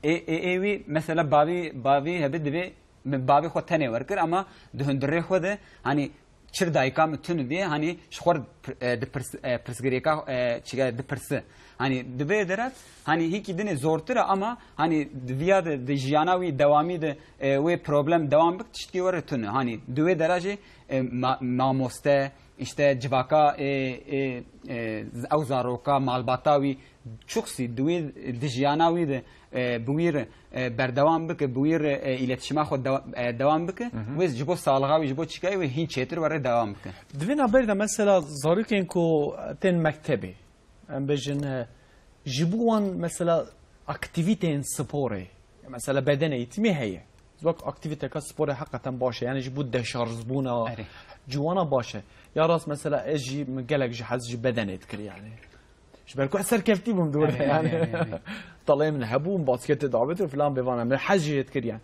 Ê, ê, ê wî mesela bavî, bavî hebe divê min bavê xwe tenê wer kir ama di hundirê xwe de hani çir dayika min tun diye hani ji xwe pir-, e, di pirs-, e, pirsgirêka, e, çige dipirsi. Hani di vê derat hani hinkî dinê zortir e ama hani di viya de, di jiyana wî dewamî de, e, wê problem dewam bik tiştkî were tune. Hani di wê dera jî, e, ma-, mamoste, işte civaka, e, e, e, z-, ew zaroka, malbata wî çuksî di wê, di jiyana wî de, e, bi wî re, e, berdewam bike, bi wî re, e, îletişima xwe dewa-, e, dewam bike, Hı hı. wê ji bo salixa wî, ji bo çîkayê wê hîn çêtir were dewam bike. Di vê navberê de mesela zarokên ku tên mektebê, em bêjin, e, ji bo wan mesela aktivîteyên sporê, mesela bedene eğitimi heye. Wek aktivîteka sporê heqeten baş e, yani ji bo deşarjbûna Erê. ciwana baş e. Ya rast mesela ez jî min gelek ji hez ji bedenê dikir yani. Ji ber ku ez serkeftî bûm dûr Erê, yani. erê, erê, erê. Talê min hebû, min basketê davêt û filan bêvan em hez jî dikir yani.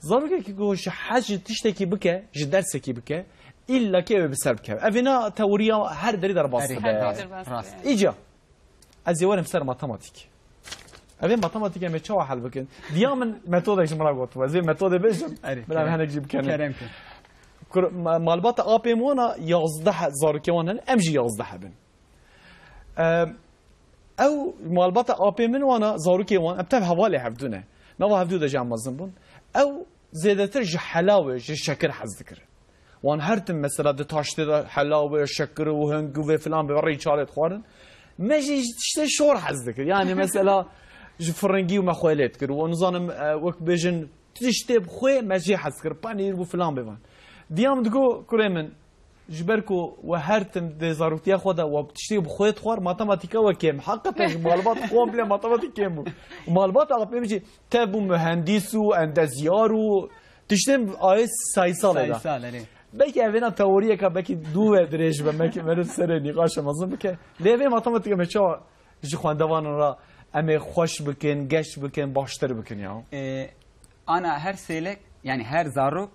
Zarokekî ku ji hez ji tiştekî bike, ji dersekî bike, îlla ki ew ê bi ser bikeve. Ev êna teoriya her derî derbas Erê, dibe. Her rast, derbas rast. dibe. Îca, ez ê werim ser matematîk. Ev ê matematîk em ê çawa hel bikin? Diya min metodek ji min re gotibe. Ez ê metodê bêjim, Erê, min ev kerem. henek jî bikene. Kerem ki. Kur-, ma-, malbata apê min wana yazdeh zarokê wan hene, em jî yazdeh hebin. Em, ew malbata apê min wana zarokê wan, em tev hevalê hevdû ne. Nava hevdû de jî em mezin bûn. Ew zêdetir ji helaw e, ji şekir hez dikir. Wan her tim mesela di taştê de helaw e, şekir û hing û vê filan bi rîçalê dixwarin. Me jî ji tiştê şor hez dikir. Yani mesela ji firingî û me xwelê dikir. Û nizanim, e, wek bêjin tiştê bi xwê me jê hez dikir. Panîr bû filan bêvan. Diyam digo kurê min, ji ber ku we her tim di zaroktiya xwe de we tiştê bi xwe dixwar, matematîka we kêm. Heqeten ji malbat komple matematîk kêm bû. Û malbata apê min jî tev bû mühendîs û endezyar û tiştên ayê sayîsal e da. Sayîsal, erê. Belkî ev êna teoriyeka belkî dû ve dirêj be, belkî meriv serê nîqaşa mezin bike. Lê vê matematîka me çawa ji xwendevanan re em ê xweş bikin, geş bikin, baştir bikin ya? E, ana her sêlek, yani her zarok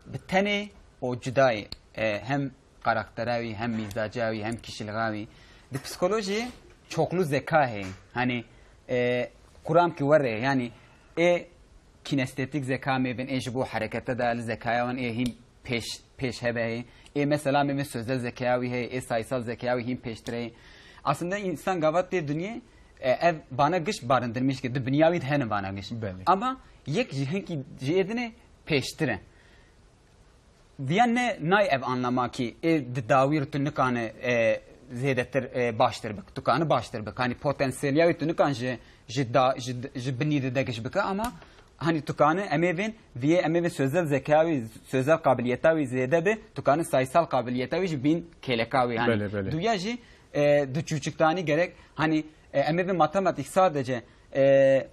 bi tenê û cuda ye. E, hem karaktera wî, hem mîzaca wî, hem kişiliga wî. Di psikolojiyê çoklu zeka heye. Hani, e, kuram ki were, yani ê kinestetik zeka mê bin, ê ji bo herekete de li zekaya wan ê hîn pêş, pêş hebe heye. Ê mesela mê bin sözel zekaya wî heye, ê sayısal zekaya wî hîn pêştir heye. Aslında insan gava tê dinyê, e, ev vana giş barindirmiş ki di binya wî de hene vana giş. Belê. Ama yek ji hinkî ji ê dinê pêştir e. Viya ne nay ev anlama ki ê di dawî re tu nikane, e, zêdetir, e, baştir bik, tu kane baştir bik. Hani potansiyeliya wî tu nikan ji, ji da, ji, ji binî de degiş bike ama hani tu kane em ê vên, viyê em ê vên sözel zeka wî, sözel kabiliyeta wî zêde be, tu kane sayısal kabiliyeta wî ji bîn kêleka wî. Hani Belê, belê. duya jî, e, di çûçiktanî gerek hani, e, em ê vên matematik sadece, e,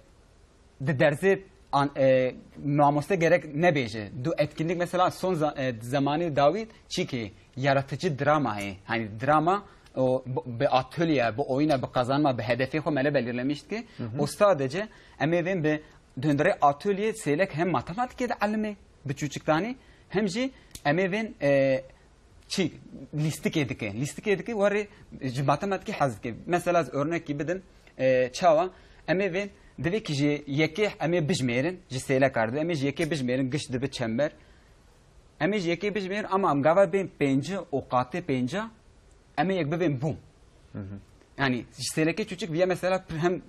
di dersê an, e, mamoste gerek nebêje. Du etkinlik mesela son za-, e, zamanî dawî çîkê yaratıcı drama heye. Hani drama o b-, bi atölye, bi oyuna, bi kazanma, bi hedefê xwe mele belirlemişti ki Hı hı. o sadece em ê vên bi döndürê atölye sêlek hem matematikê de elime bi çûçiktanî hem jî em ê vên, e, çi lîstikê dike. Lîstikê dike warê ji matematikê hez dike. Mesela ez örnekî bidim, e, çawa? Em ê vên divê ki ji yekê em ê bijmêrin, ji sêlekar divê em ê ji yekê bijmêrin, giş dibi çember. Em ê ji yekê bijmêrin ama em gava bên pênci û qatê pênca em ê yek bibên bûm. Hı hı. Yani ji sêlekê çûçik viya mesela pir hem,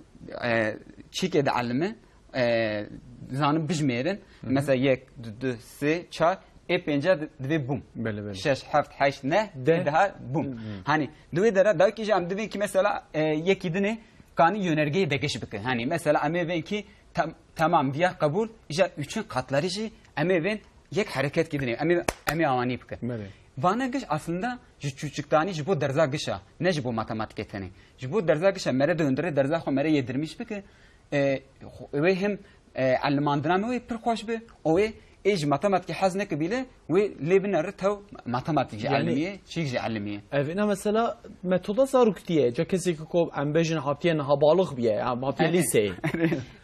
e, çîkê de elime, e, zanim bijmêrin. Hı hı. Mesela yek, du, du, sê, çar, ê pênca di-, divê bûm. Belê, belê. Şeş, heft, heşt, neh, Deh. ê daha bûm. Hı hı. Hani di wê dera dawikî jî em divên ki mesela, e, yekî dinê kanî yönergeyê degiş bike. Hani mesela em ê vên ki tam-, tamam viya qebûl, îja üçün katları jî em ê vên yek hereket ki dinê. Em ê, em ê awanî bike. Belê. Vana giş aslında ji çûçiktanî ji bo derza gişa, ne ji bo matematîkê tenê. Ji bo derza gişa mere de hundirê derza xwe mere yedirmiş bike, e, xwe-, wê hem, e, elimandina me wê pir xweş be, û wê ê ji matematîkê hez neke bîle, wê lê binere tew matematîk jî Yani elimî ye, çîk jî elimî ye. Ev ina mesela metoda zaroktî ye. Ca kesê ki ko em bêjin hatiye niha balix biye, ya hatiye Erê. lîseyê.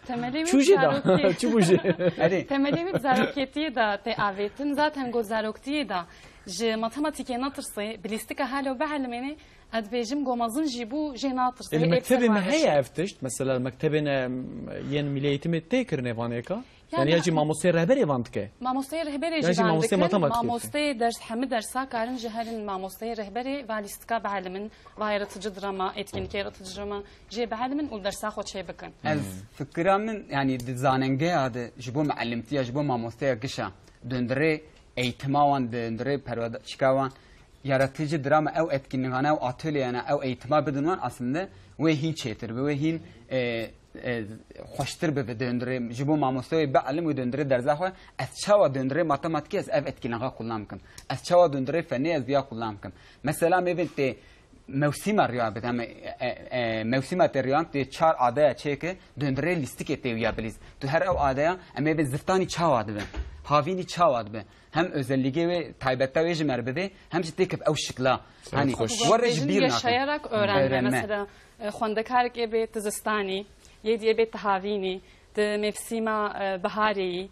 Temelê wî Çû jê da? zarokî. Çi bû jê? Erê. Temelê wî zarokêtiyê de tê avêtin. Zaten got zaroktiyê de ji matematîkê netirsê, bi lîstika halo bihelimênê, ez dibêjim go mezin jî bû jê netirsê. Ê, li mektebê me heye ev tişt? Mesela mektebên, em, yên Milî Eğitimê tê kirinê van êka? Yani Yani ya jî mamosteyê rehberê van dike? Mamosteyê rehberê Ya jî jî van mamosteyê dikin. matematîkê dike. Mamosteyê ders, hemî dersa karin ji herin mamosteyê rehberê va lîstika bielimin, va yaratıcı drama, etkinlik yaratıcı drama jê bielimin û dersa xwe çê bikin. Ez Hmm. fikira min, yani di zanengeya de ji bo muellimtiya, ji bo mamosteya gişa, döndürê eğitima wan, döndürê perwadaçika wan, yaratıcı drama, ew etkinlikana, ew atölyeyana, ew eğitima bidin wan, aslında wê hîn çêtir bi, wê hîn, e, e, xweştir bibe döndürê, ji bo mamoste wê bialim wê döndürê derza xwe, ez çawa döndürê matematîkê ez ev etkinliğe kullan bikim? Ez çawa döndürê fenê ez viya kullan bikim? Mesela mêvên tê mewsîma riya bide, em, e, e, e, mewsîma tê riyan tê çar adeya çêke, döndürê lîstikê tê wiya bilîz. Tu her ew adeya em ê vê ziftanî çawa dibe? Havînî çawa dibe? Hem özelliğê wê taybeta wê ji me re bidê, hem jî têkip ew şikla. Hani, xweş. Were ji Bêjin bîr nakin. yaşayarak öğrenme. Öğrenme. Mesela, e, xwendekarek ê bê ti zistanî, yê dî ê bê ti havînî, di mevsîma, e, biharê yî,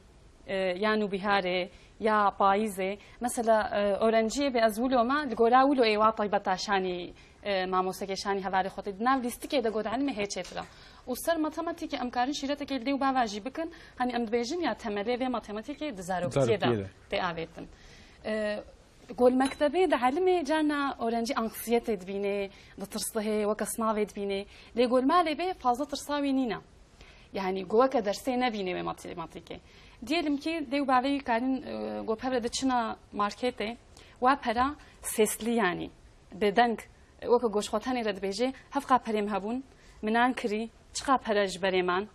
e, ya nûbiharê, ya payîzê. Mesela, e, öğrenciyê bê ez wilo me, li gora wilo ê wa taybeta şanî, e, mamostekê şanî hevalê xwe tê. Di nav lîstikê de got elimê hê çêtir e. Û ser matematîkê em karin şîretekê li dê û bava jî bikin. Hani em dibêjin ya temelê vê matematîkê di zaroktiye de Zaroktiye de. tê avêtin. E, Gol mektebê di elimê carna öğrenci anksiyete dibîne, ditirsihê, weke sinavê dibîne. Lê gol malê bê fazla tirsa wî nîne. Yani go weke dersê nebîne wê matematîkê. Diyelim ki dê û bavê wî karin, e, go pevre de çina marketê, wa pera sesli yani, bi deng, e, weke goşxwetenê re dibêje, hevqa perê min hebûn, min nan kirî, çiqa pere ji berê man.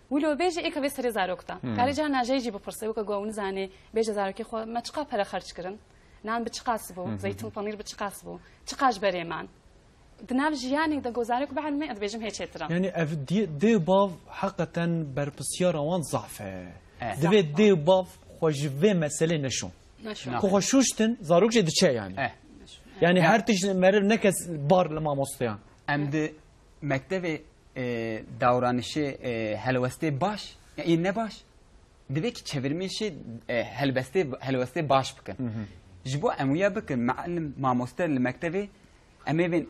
Wilo bêje êka vê serê zarok da. Hmm. Kare carna jê jî bipirse, weke go ew nizane, bêje zarokê xwe, me çiqa pere xerc kirin? Nan bi çiqas bû, Hı hı. zeytin panîr bi çiqas bû? Çiqa ji berê man? Di nav jiyanê de go zarok bielime, ez dibêjim hê çêtir e. Yani ev dê, dê bav heqeten berpisyara wan zaf e. Evet. Divê Zaf. dê bav xwe ji vê meselê neşon. Neşon. Ku xwe şuştin, zarok jê diçe yani. Eh. Yani Ya. her tişt meriv neke bar li mamosteyan. Em di mektevê, e, davranişê, e, helwestê baş, ya ê ne baş, divê ki çevirmê şê, e, helbestê, helwestê baş bikin. Hı hı. Ji bo em wiya bikin, muallim, mamoste li mektevê, em ê bên,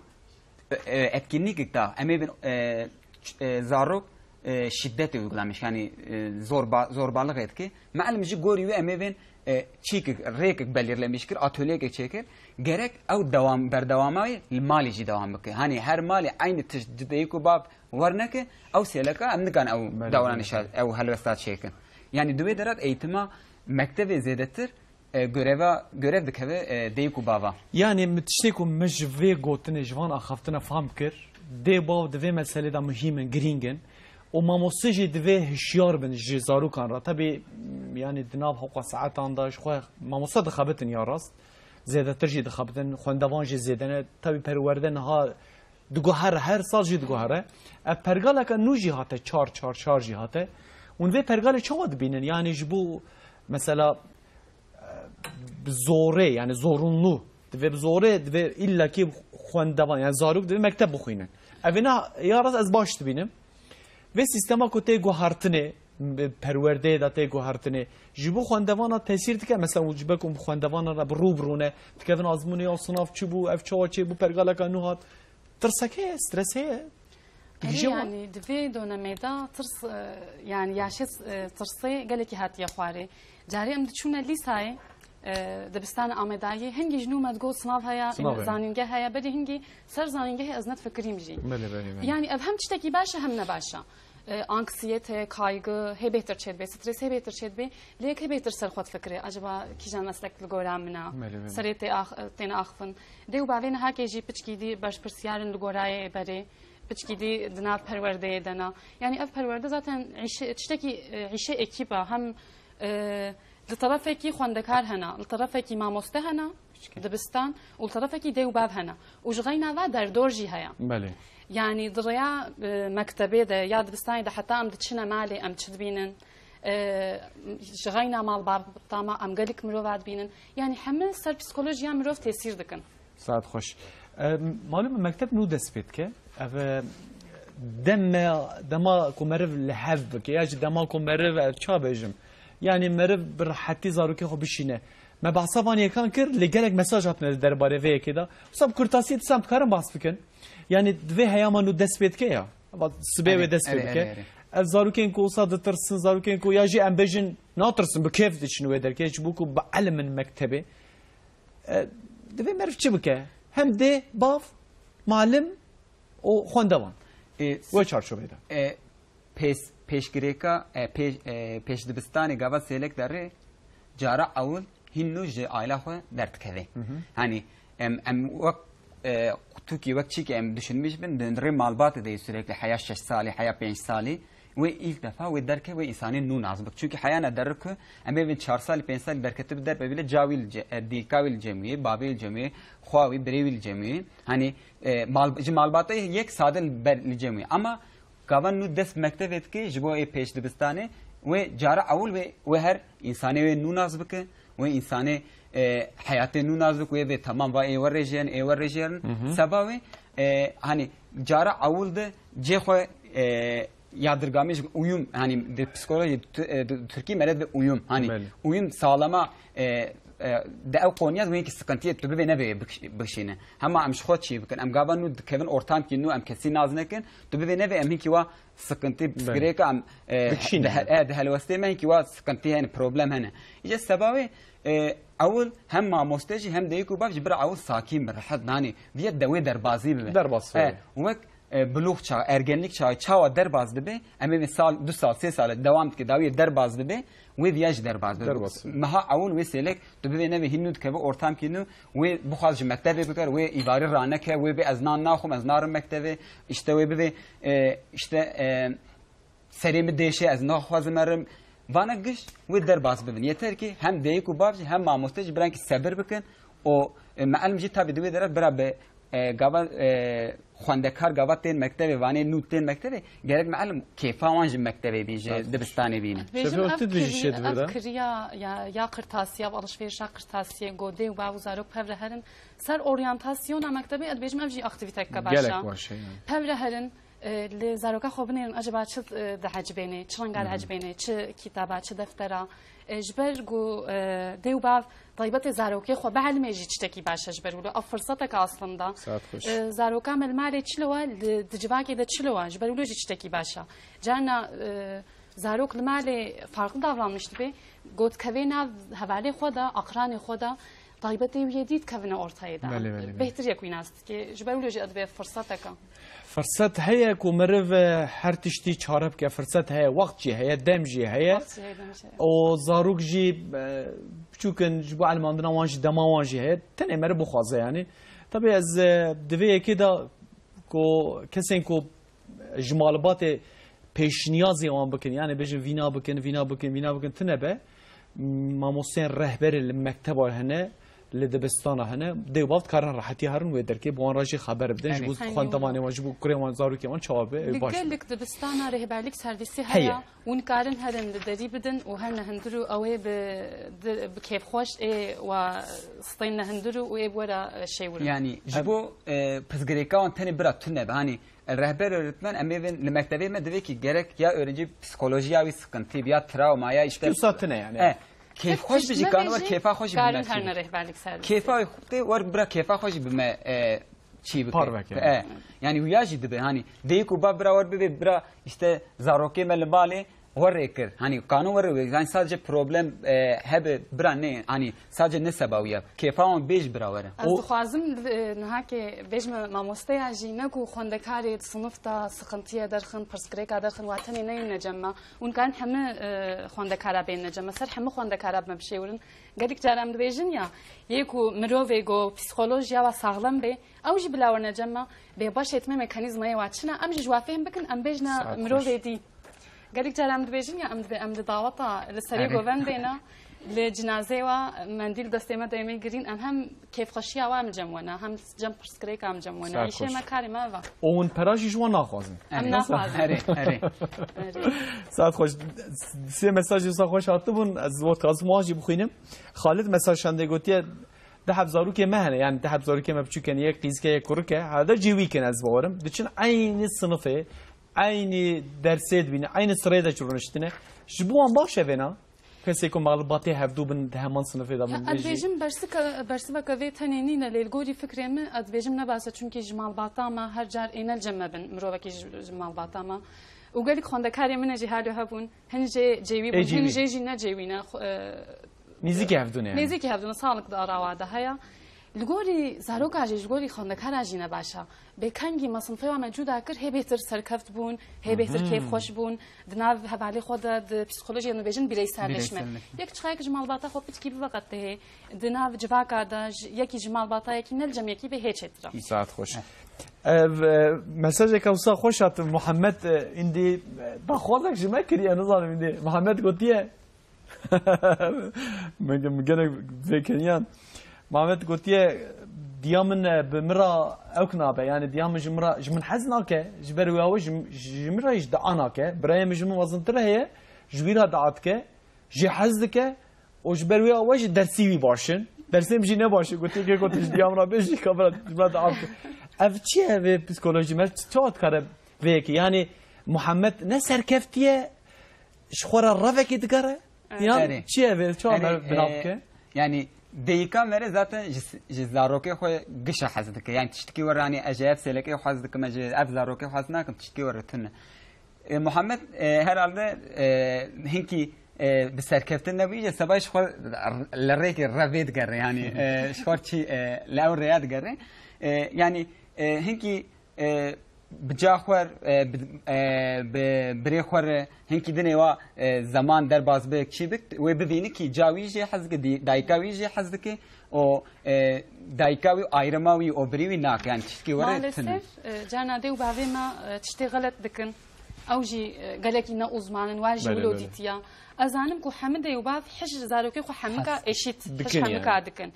e, e, etkinlikek da, em ê bên, e, ç-, e, zarok, e, şiddet uygulamış, yani, e, zorba, zorbalık etki. Muallim ji gorî wê em ê bên, e, çîkek, rêkek belirlemiş kir, atölyeyek çêkir. Gerek ew dewam, berdewama wê li malê jî dewam bike. Hani her malê eynî tişt ji dayik û bav werneke, ew sêleka em nikan ew Belê, davranişa, belê. ew helwesta çêkin. Yani di wê derat eğitima mektevê zêdetir, e, göreva, görev dikeve, e, dayik û bava. Yani min tiştê ku min ji vê gotinê, ji van axaftina fam kir, dê bav di vê meselê de muhîm in, girîng in. Û mamoste jî divê hişyar bin ji zarokan re. Tebî, yani di nav hewqa saetan de ji xwe mamoste dixebitin ya rast. Zêdetir jî dixebitin, xwendevan jî zêde ne. Tebî perwerde niha diguhere, her sal jî diguhere. Ev pergaleke nû jî hate, çar çar çar jî hate. Hûn vê pergalê çawa dibînin? Yani ji bo mesela, e, bi zorê, yani zorunlu, divê bi zorê, divê illakî xwendevan, yani zarok divê mekteb bixwînin. Evêna ya rast ez baş dibînim. Vê sîstema ku tê guhertinê, bi perwerdeyê de tê guhertinê, ji bo xwendevana tesîr dike, mesela û ji ber ku xwendevana re bi rû bi rû ne, dikevin azmûnê ya silav çi bû, ev çawa çê bû, pergaleka nû hat, tirsek heye, stres heye. Erê, Gije wan. yani, di vê donemê de tirs, e, yani, yaşê, e, tirsê gelekî hatiye xwarê. Carê em diçûne lîsayê, e, dibistana Amedayê, hingî ji nû me digot silav heye, Silav heye. zanîngeh heye, berî hingî ser zanîngehê ez nedifikirîm jî. Belê, belê, belê. Yani, ev hem tiştekî baş e, hem ne baş e. E, anksiyete, kaygı, hê bêhtir çêdibe, stres hê bêhtir çêdibe, lê hê bêhtir ser xwe difikire. Acaba kîjan meslek li gora min e? Belê, belê. Serê tê ax-, têne axifin. Dê û bavê niha kê jî piçkî dî berpirsiyar in li gorayê berê. Piçkî dî di nav perwerdeyê de ne. Yani ev perwerde zaten îşe, tiştekî, e, îşê ekîp e. Hem, e, li terefekî xwendekar hene, li terefekî mamoste hene, Piçkî. dibistan, û li terefekî dê û bav hene. Û ji xeyna ve derdor jî heye. Belê. Yani di rêya, e, mektebê de ya dibistanê de heta em diçine malê em çi dibînin? E, ji xeyna malbata me em gelek mirov dibînin. Yanî hemî ser psîkolojiya mirov tesîr dikin. Saet xweş. E, malum e, mekteb nû dest pê dike. Ev, e, deme, dema ku meriv li hev bike, ya jî dema ku meriv, e, ça bêjim, yanî meriv bi rehetî zarokê xwe bişîne. Me behsa van yekan kir, lê gelek mesaj hatine di derbarê vê yekê de. Wisa bi kurtasî dîsa em dikarin behs bikin. Yanî di vê heyama nû dest pê dike ya. Va sibê Erê, wê dest pê erê, bike. Erê, erê. Ev zarokên ku wisa ditirsin, zarokên ku ya jî em bêjin natirsin, bi kêf diçin wê derkê, ji bo ku bielimin mektebê. E, divê meriv çi bike? Hem dê, bav, malim û xwendevan. E, Wê çarçovê de. E, pês-, pêşgirêka, e, pêş-, e, pêşdibistanê gava sêlek derê cara ewil hîn nû ji aila xwe derdikeve. Hı hı. Hani em, em wek, e, Tirkî wek çîkê em düşünmüş bin, di rê malbatê de sürekli heya şeş salî, heya pênc salî. Wê ilk defa wê derke wê însanê nû nas bik. Çünkü heyana derri ku em ê bin çar salî, pênc salî derketib derbe bile ca wî li ce-, e, dîka wî li cem wî, bavê wî li cem wî, xwa wî, birê wî li cem wî. Hani, e, mal-, ji malbatê yek sade li ber li cem wî. Ama gava nû dest mektevê dike ji bo ê pêşdibistanê, wê cara ewil wê, wê her însanê wê nû nas bike, wê însanê, e, heyatê nû nas bike, wê vê tamam va ê we rêjerin, ê we rêjerin. Hı hı. Seba wê, e, hani cara ewil de cê xwe, e, yadırgamış uyum, hani di psikoloji tu-, e, di Tirkî meret ve uyum. Hani Belê. uyum sağlama, e, e, de ew konuya wê ki sıkıntıya tu bibê nebe bik-, bişîne. Hema em ji xwe çî bikin. Em gava nû dikevin ortam ki nû em kesî naz nekin. Tu bibê nebe em hinki wa sıkıntı Belê. psikolojik em, e, Dikişîne. de he-, e, de helwestê me hinki wa sıkıntı hene, problem hene. Îje seba wê, e, ewil hem mamoste jî hem deyik û bav jî bira ewil sakîn bi, rehet, nanî viye dewê derbazî bibe. Derbas E, bibe. wek, e, bilûx çağı, ergenlik çağı, çawa derbaz dibe, em ê sal, du sal, sê sal devam dike, dawiyê derbaz dibe, wê viya jî derbaz dibe. Derbaz bibe. Meha ewil wê sêlek, tu bibê nebe hîn nû dikeve ortam ki nû, wê bixwaz ji mektebê bikar, wê îvarî raneke, wê bê ez nan naxwim, ez narim mektebê, işte wê bibê, e, işte, e, serê min dêşe, ez naxwazim erim. Vana giş wê derbas bibin. Yeter ki hem deyik û bav jî hem mamoste jî bira ki sebir bikin. O, e, meelim jî tabi di wê dere bira bi, e, gava, e, xwendekar gava tên mektevê, vanê nû tên mektevê, gerek meelim kêfa wan ji mektevê bî, ji Rast. dibistanê bîne. Dibêjim Şefî, ev tu dibêjî kir-, şê di vir de? ev kiriya ya, ya qirtasiye, ev alışverişa qirtasiyê, go dê û bav û zarok pev re herin. Ser oryantasyona mektebê, ez dibêjim ev jî aktiviteke baş Gelek e. baş e, yani. Pev re herin, e, li zaroka xwe binêrin, acaba çi, e, dihecibêne, çi renga Hı hı. dihecibêne, çi kitaba, çi deftera. E, ji ber ku, e, dê û bav taybetê zarokê xwe bielmê jî tiştekî baş e ji ber wilo. Ev firseteke aslında. Saet xweş. E, zaroka me li malê çilo e, li, di civakê de çilo e, ji ber wilo jî tiştekî baş e. Carna, e, zarok li malê farklı davranmış dibe, got kevê nav hevalê xwe de, aqranê xwe de, taybetê wî yê dî dikevine ortayê de. Belê, belê, belê. Bêhtir yek wî nas dike. Ji ber wilo jî ev dibe firseteke. Firset heye ku meriv, e, her tiştî çare bike. Firset heye, wext jî heye, dem jî heye. Wext jî heye, dem jî heye. O zarok jî, e, biçûk in, ji bo elmandina wan jî, dema wan jî heye. Tenê meriv bixwaze yani. Tabii ez, e, di vê yekê de ku kesên ku ji malbatê pêşniyazê wan bikin, yani bêjin vîna bikin, vîna bikin, vîna bikin, tine be. Mamosteyên rehberê li mekteba hene, li dibistana hene, dê û bav dikarin rehetî herin wê derkê, bi wan re jî xeber bidin, ji Erê. bo Tenê xwendevanê wan, ji bo kurê wan, zarokê wan çawa be, Li baş be. gelek dibistana rêhberlik servîsî Heye. heye, hûn karin herin li derî bidin û her nehindir û ew ê bi, di, bi kêfxweş ê wa stên nehindir û ê bi we re şêwirin. Yani ji Em- bo, e, pirsgirêka wan tenê bira tune be. Hani, e, rehber öğretmen em ê vin li mektebê me divê ki gerek ya öğrenci psikolojiya wî sıkıntı, ya travma, ya işte Tiştî wisa tune yani. E, kêfxweş Hep bijî, kanû wer tiştine kêfa xwe jî karin bime herne çî. rehberlik servisi. Kêfa te wer bira kêfa xwe jî bime, e, çî bike. Parve ke. E, yani wiya jî dibe. Hani deyik û ba bira wer bibe bira işte zarokê me li malê, werê kir. Hani kanûn werê wê. Yani sadece problem, e, hebe bira ne, hani sadece ne seba wiya. Kêfa wan bêj bira were. Ez O dixwazim, e, niha ke bêjme mamosteya jî ne ku xwendekarê di sinif de sıkıntıya derxin, pirsgirêka derxin, wa tenê neyîne cem me. Hûn karin hemî, e, xwendekara bêne cem me. Ser hemî xwendekara bime bişêwirin. Gelek cara em dibêjin ya, yê ku mirovê go psîkolojiya wa saxlem bê, ew jî bila werne cem me, bê baş etme mekanîzmayê wa çi ne, em jî ji wa fêhm bikin, em bêjne Saet mirovê xweş. dî. Gelek cara em dibêjin ya, em dibê, em di daweta li serê Erê. govendê ne, Li cinazê wa mendîl destê me de yê me girîn, em hem kêfxweşiya wa em cem wena, hem cem pirsgirêka em cem wena. Îşê me, karê me eva. Û hûn pera jî ji wan naxwazin. Em naxwazin. Erê, erê. Saet xweş. Sê mesajê wisa xweş hatibûn, ez we dixwazim wan jî bixwînim. Xalid mesaj şandê gotiye, "Di heb zarokê me hene, yani di heb zarokê me biçûk hene, yek qîzke, yek kurik e, hede cêwî kin ez bawerim. Diçin eynî sinifê, eynî dersê dibîne, eynî sirê de çi rûniştine. Ji bo wan baş e vêna?" Kesê ku malbatê hevdû bin di heman sinifê de bin. Ez dibêjim bersika-, bersiveke vê tenê nîne, lê li gorî fikrê min ez dibêjim ne baş e, çunkî ji malbata me her car ê ne li cem me bin, mirovekî ji, ji malbata me. Û gelek xwendekarê min e jî halo hebûn, hin jê cêwî bûn, hin jê jî ne cêwî ne. Xwe-, e, Nêzîkî hevdû ne yani. Nêzîkî hevdû ne, salik di arawa de heye. Li gorî zaroka jî, ji gorî xwendekara jî ne baş e. Bêkengî me sinfê wa me cuda kir, hê bêhtir serkeft bûn, hê bêhtir kêfxweş bûn. Di nav hevalê xwe de, di psîkolojiyê de bêjin bireyselleşme. Bireyselleşme. Yek çiqayek ji malbata xwe piçkî biveqetihê, di nav civaka de ji, yekî ji malbata yekî ne li cem yekî bê hê çêtir e. Saet xweş. Ev, e, mesajeke wisa xweş hat, Muhammed, e, îndî, e, daxwazek ji me kiriye, nizanim îndî. Muhammed gotiye, Min, min gelek vê keniyan. Muhammed gotiye, diya min, e, bi min re ewk nabe. Yani diya min ji min re, ji min hez nake. Ji ber wê ew ji, ji min re jî dua nake. Birayê min ji min mezintir heye. Ji wî re dua dike. Jê hez dike. Û ji ber wê ew jî dersî wî baş in. Dersê min jî ne baş in. Gotiye, kê gotiye ji diya min re bêjî, ka bira, ji min re dua bike. Ev çi ye vê psîkolojî me? Çawa dikare vê yekê? Yani Muhammed ne serkeftiye, ji xwe re revekê digere? Yan çi ye vê? Çawa me bina bike? Yani dayika me re zaten ji, ji zarokê xwe gişa hez dike. Yani tiştikî were, hani ez ji ev sêlekê xwe hez dikim, ez ji ev zarokê xwe hez nakim, tiştikî were tune. E, Muhammed, e, herhalde, e, hinkî, e, bi serkeftin nebûyî, sebay ji xwe li rêkê revê digere. Yani, e, ji xwe çi, e, li ew rêya digere. E, yani, e, hinkî e, bi ca xwe, e, bi, e, bi birê xwe re hinkî dinê wa, e, zeman derbas bi, çî bik, wê bivîni kî ca wî jê hez dike, dî-, dayika wî jê hez dike û, e, dayika wî, ayrima wî û birî wî nake, yani tiştkî were tune. Maalesef, e, carna dê û bavê me, e, tiştê xelet dikin. Ew jî, e, gelekî ne uzman in, wa jî wilo dîtiya. Ez zanim ku hemî dê û bav hij zarokê xwe hemika eşît, hij hemika dikin.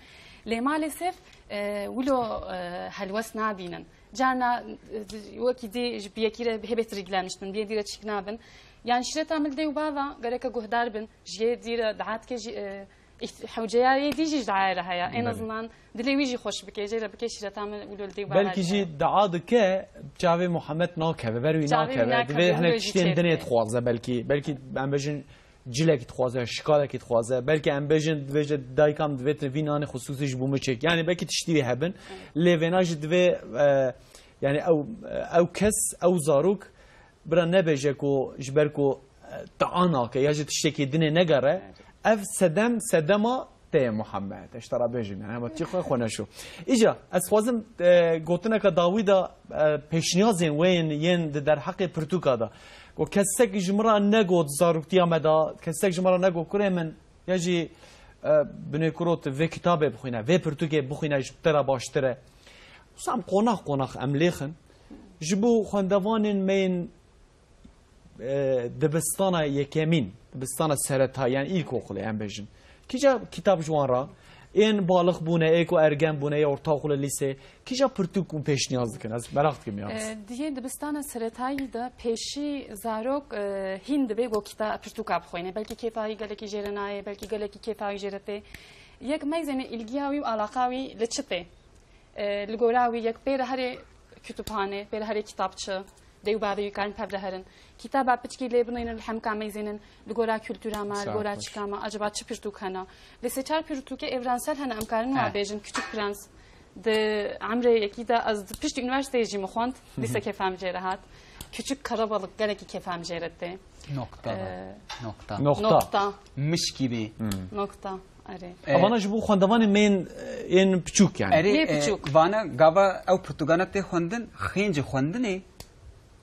Lê maalesef, e, wilo, e, helwest nabînin. Carna, e, wekî dî ji bi yekî re hê bêtir gilemîştin, bi yê dî re çîk nabin. Yani şîreta min li dê û bava gereke guhdar bin. Ji yê dî re dua dike jî, e, îht-, hewceya yê dî jî ji dayê re heye. En azından dilê wî jî xweş bike, jê re bike şîreta min wilo li dê û bava. Belkî jî dua dike, çavê Muhammed nakeve, ber wî nakeve. Divê hinek tiştên dinê dixwaze belkî. Belkî em bêjin cilekî dixwaze, şikalekî dixwaze, belkî em bêjin, divêje dayika min divê tu vî nanê xusûsî ji bo min çêk. Yani belkî tiştî wî hebin. Lê vêna jî divê, e, yani ew, ew kes, ew zarok bira nebêje ku ji ber ku, e, dua nake ya jî tiştekî dinê negere. Ev sedem, sedema te ye Muhammed. Ez ji te re bêjim yani, hema tî xwe xwe neşo. Îca, ez xwazim, e, gotineke dawî de, e, pêşniyazên wê yên, yên di derheqê pirtûka de. Ku kesek ji min re negot zaroktiya me de, kesek ji min re negot kurê min, ya jî, e, binê kuro tu vê kitabê bixwîne, vê pirtûkê bixwîne ji te re baştir e. Wisa em qonax qonax em lêxin. Ji bo xwendevanên me yên, e, dibistana yekemîn, dibistana seretayî, yani îlkokulê em bêjin. Kîja kitab ji wan re? Ên balix bûne, ê ku ergen bûne, ya ortaokul, lîse, kîja pirtûk hûn pêşniyaz dikin? Ez meraq dikim ya. E, di yê dibistana seretayî de pêşî zarok, e, hîn dibe ku kita-, pirtûka bixwîne. Belkî kêfa wî gelekî jê re nayê, belkî gelekî kêfa wî jê re tê. Yek meyzêne îlgiya wî û alaqa wî li çi tê? E, li gora wî yek pê re herê kütüphane, pê re herê kitapçı, dê û bavê wî karin pev re herin. Kitaba piçkî lê binêrin, li hemka meyzênin, li gora kultura me, li gora çika me, acaba çi pirtûk hene? Lê sê çar pirtûkê evrensel hene, em karin wa bêjin, Küçük Prens. Di emrê yekî de ez di piştî unîversîteyê jî min xwend, lîse kêfa min jê re hat. Küçük Karabalık gelekî kêfa min jê re tê. Nokta. Ee, nokta. Nokta. Nokta. Miş gibi. Nokta. Erê. E, Evana ji bo xwendevanê me yên, yên piçûk yani. Erê, yê e, piçûk. Vana gava ew pirtûkana tê xwendin, xêncî xwendinê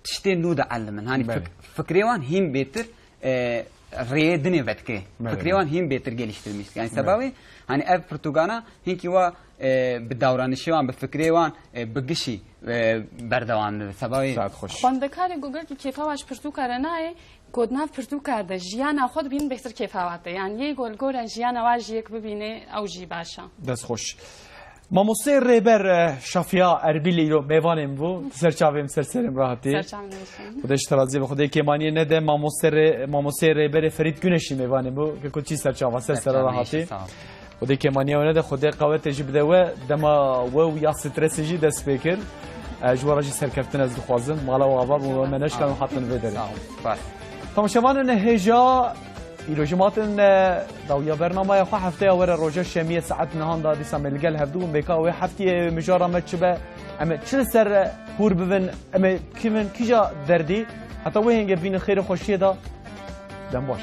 tiştê nû dielimin. Hani fik-, fikrê wan hîn bêtir, e, rêyê dinê vedike. Belê. Fikrê wan hîn bêtir geliştirmiş. Yani sebabê, hani ev pirtûkana hinkî wa, e, bi davranişê wan, bi fikrê wan, e, bi gişî, e, berdewam dibe. Sebabê. Saet xweş. Xwendekarê ku gelkî kêfa wa ji pirtûka re nayê, Ku di nav pirtûka de jiyana xwe dibînin bêhtir kêfa we tê. Yanî yê ku li gora jiyana we jiyek bibîne, ew jî baş e. Dest xweş. Mamosteyê Rêber e, Şafiya Erbîlî îro mêvanê min bû. Ser çavê min, ser serê min re hatî. Ser çavê min. Xwedê ji te razî be. Xwedê kêmaniyê nede. Mamostê rê, mamosteyê Rêberê Ferîd Güneşî mêvanê bû. Ke ku çî ser çava, ser sera re hatî. Xwedê kêmaniya we nede, Xwedê qewetê jî bide we. Dema we û ya stresê jî dest pê kir. E, ji we re jî serkeftin ez dixwazim. Mala û ava bû, me neşkan û hatin vê derê. Sağ ol. Baş. Temaşevanên hêja, îro jî matin, e, dawiya bernamaya xwe hefteya were roja şemiyê saet nihan da dîsa me li gel hevdû bûn. Bêka wê heftiyê mijara me çi be, em ê çi li ser hûr bibin, em ê kivin kîja derdî. Heta wê hêngê bînin xêr û xweşiyê da. Dem baş.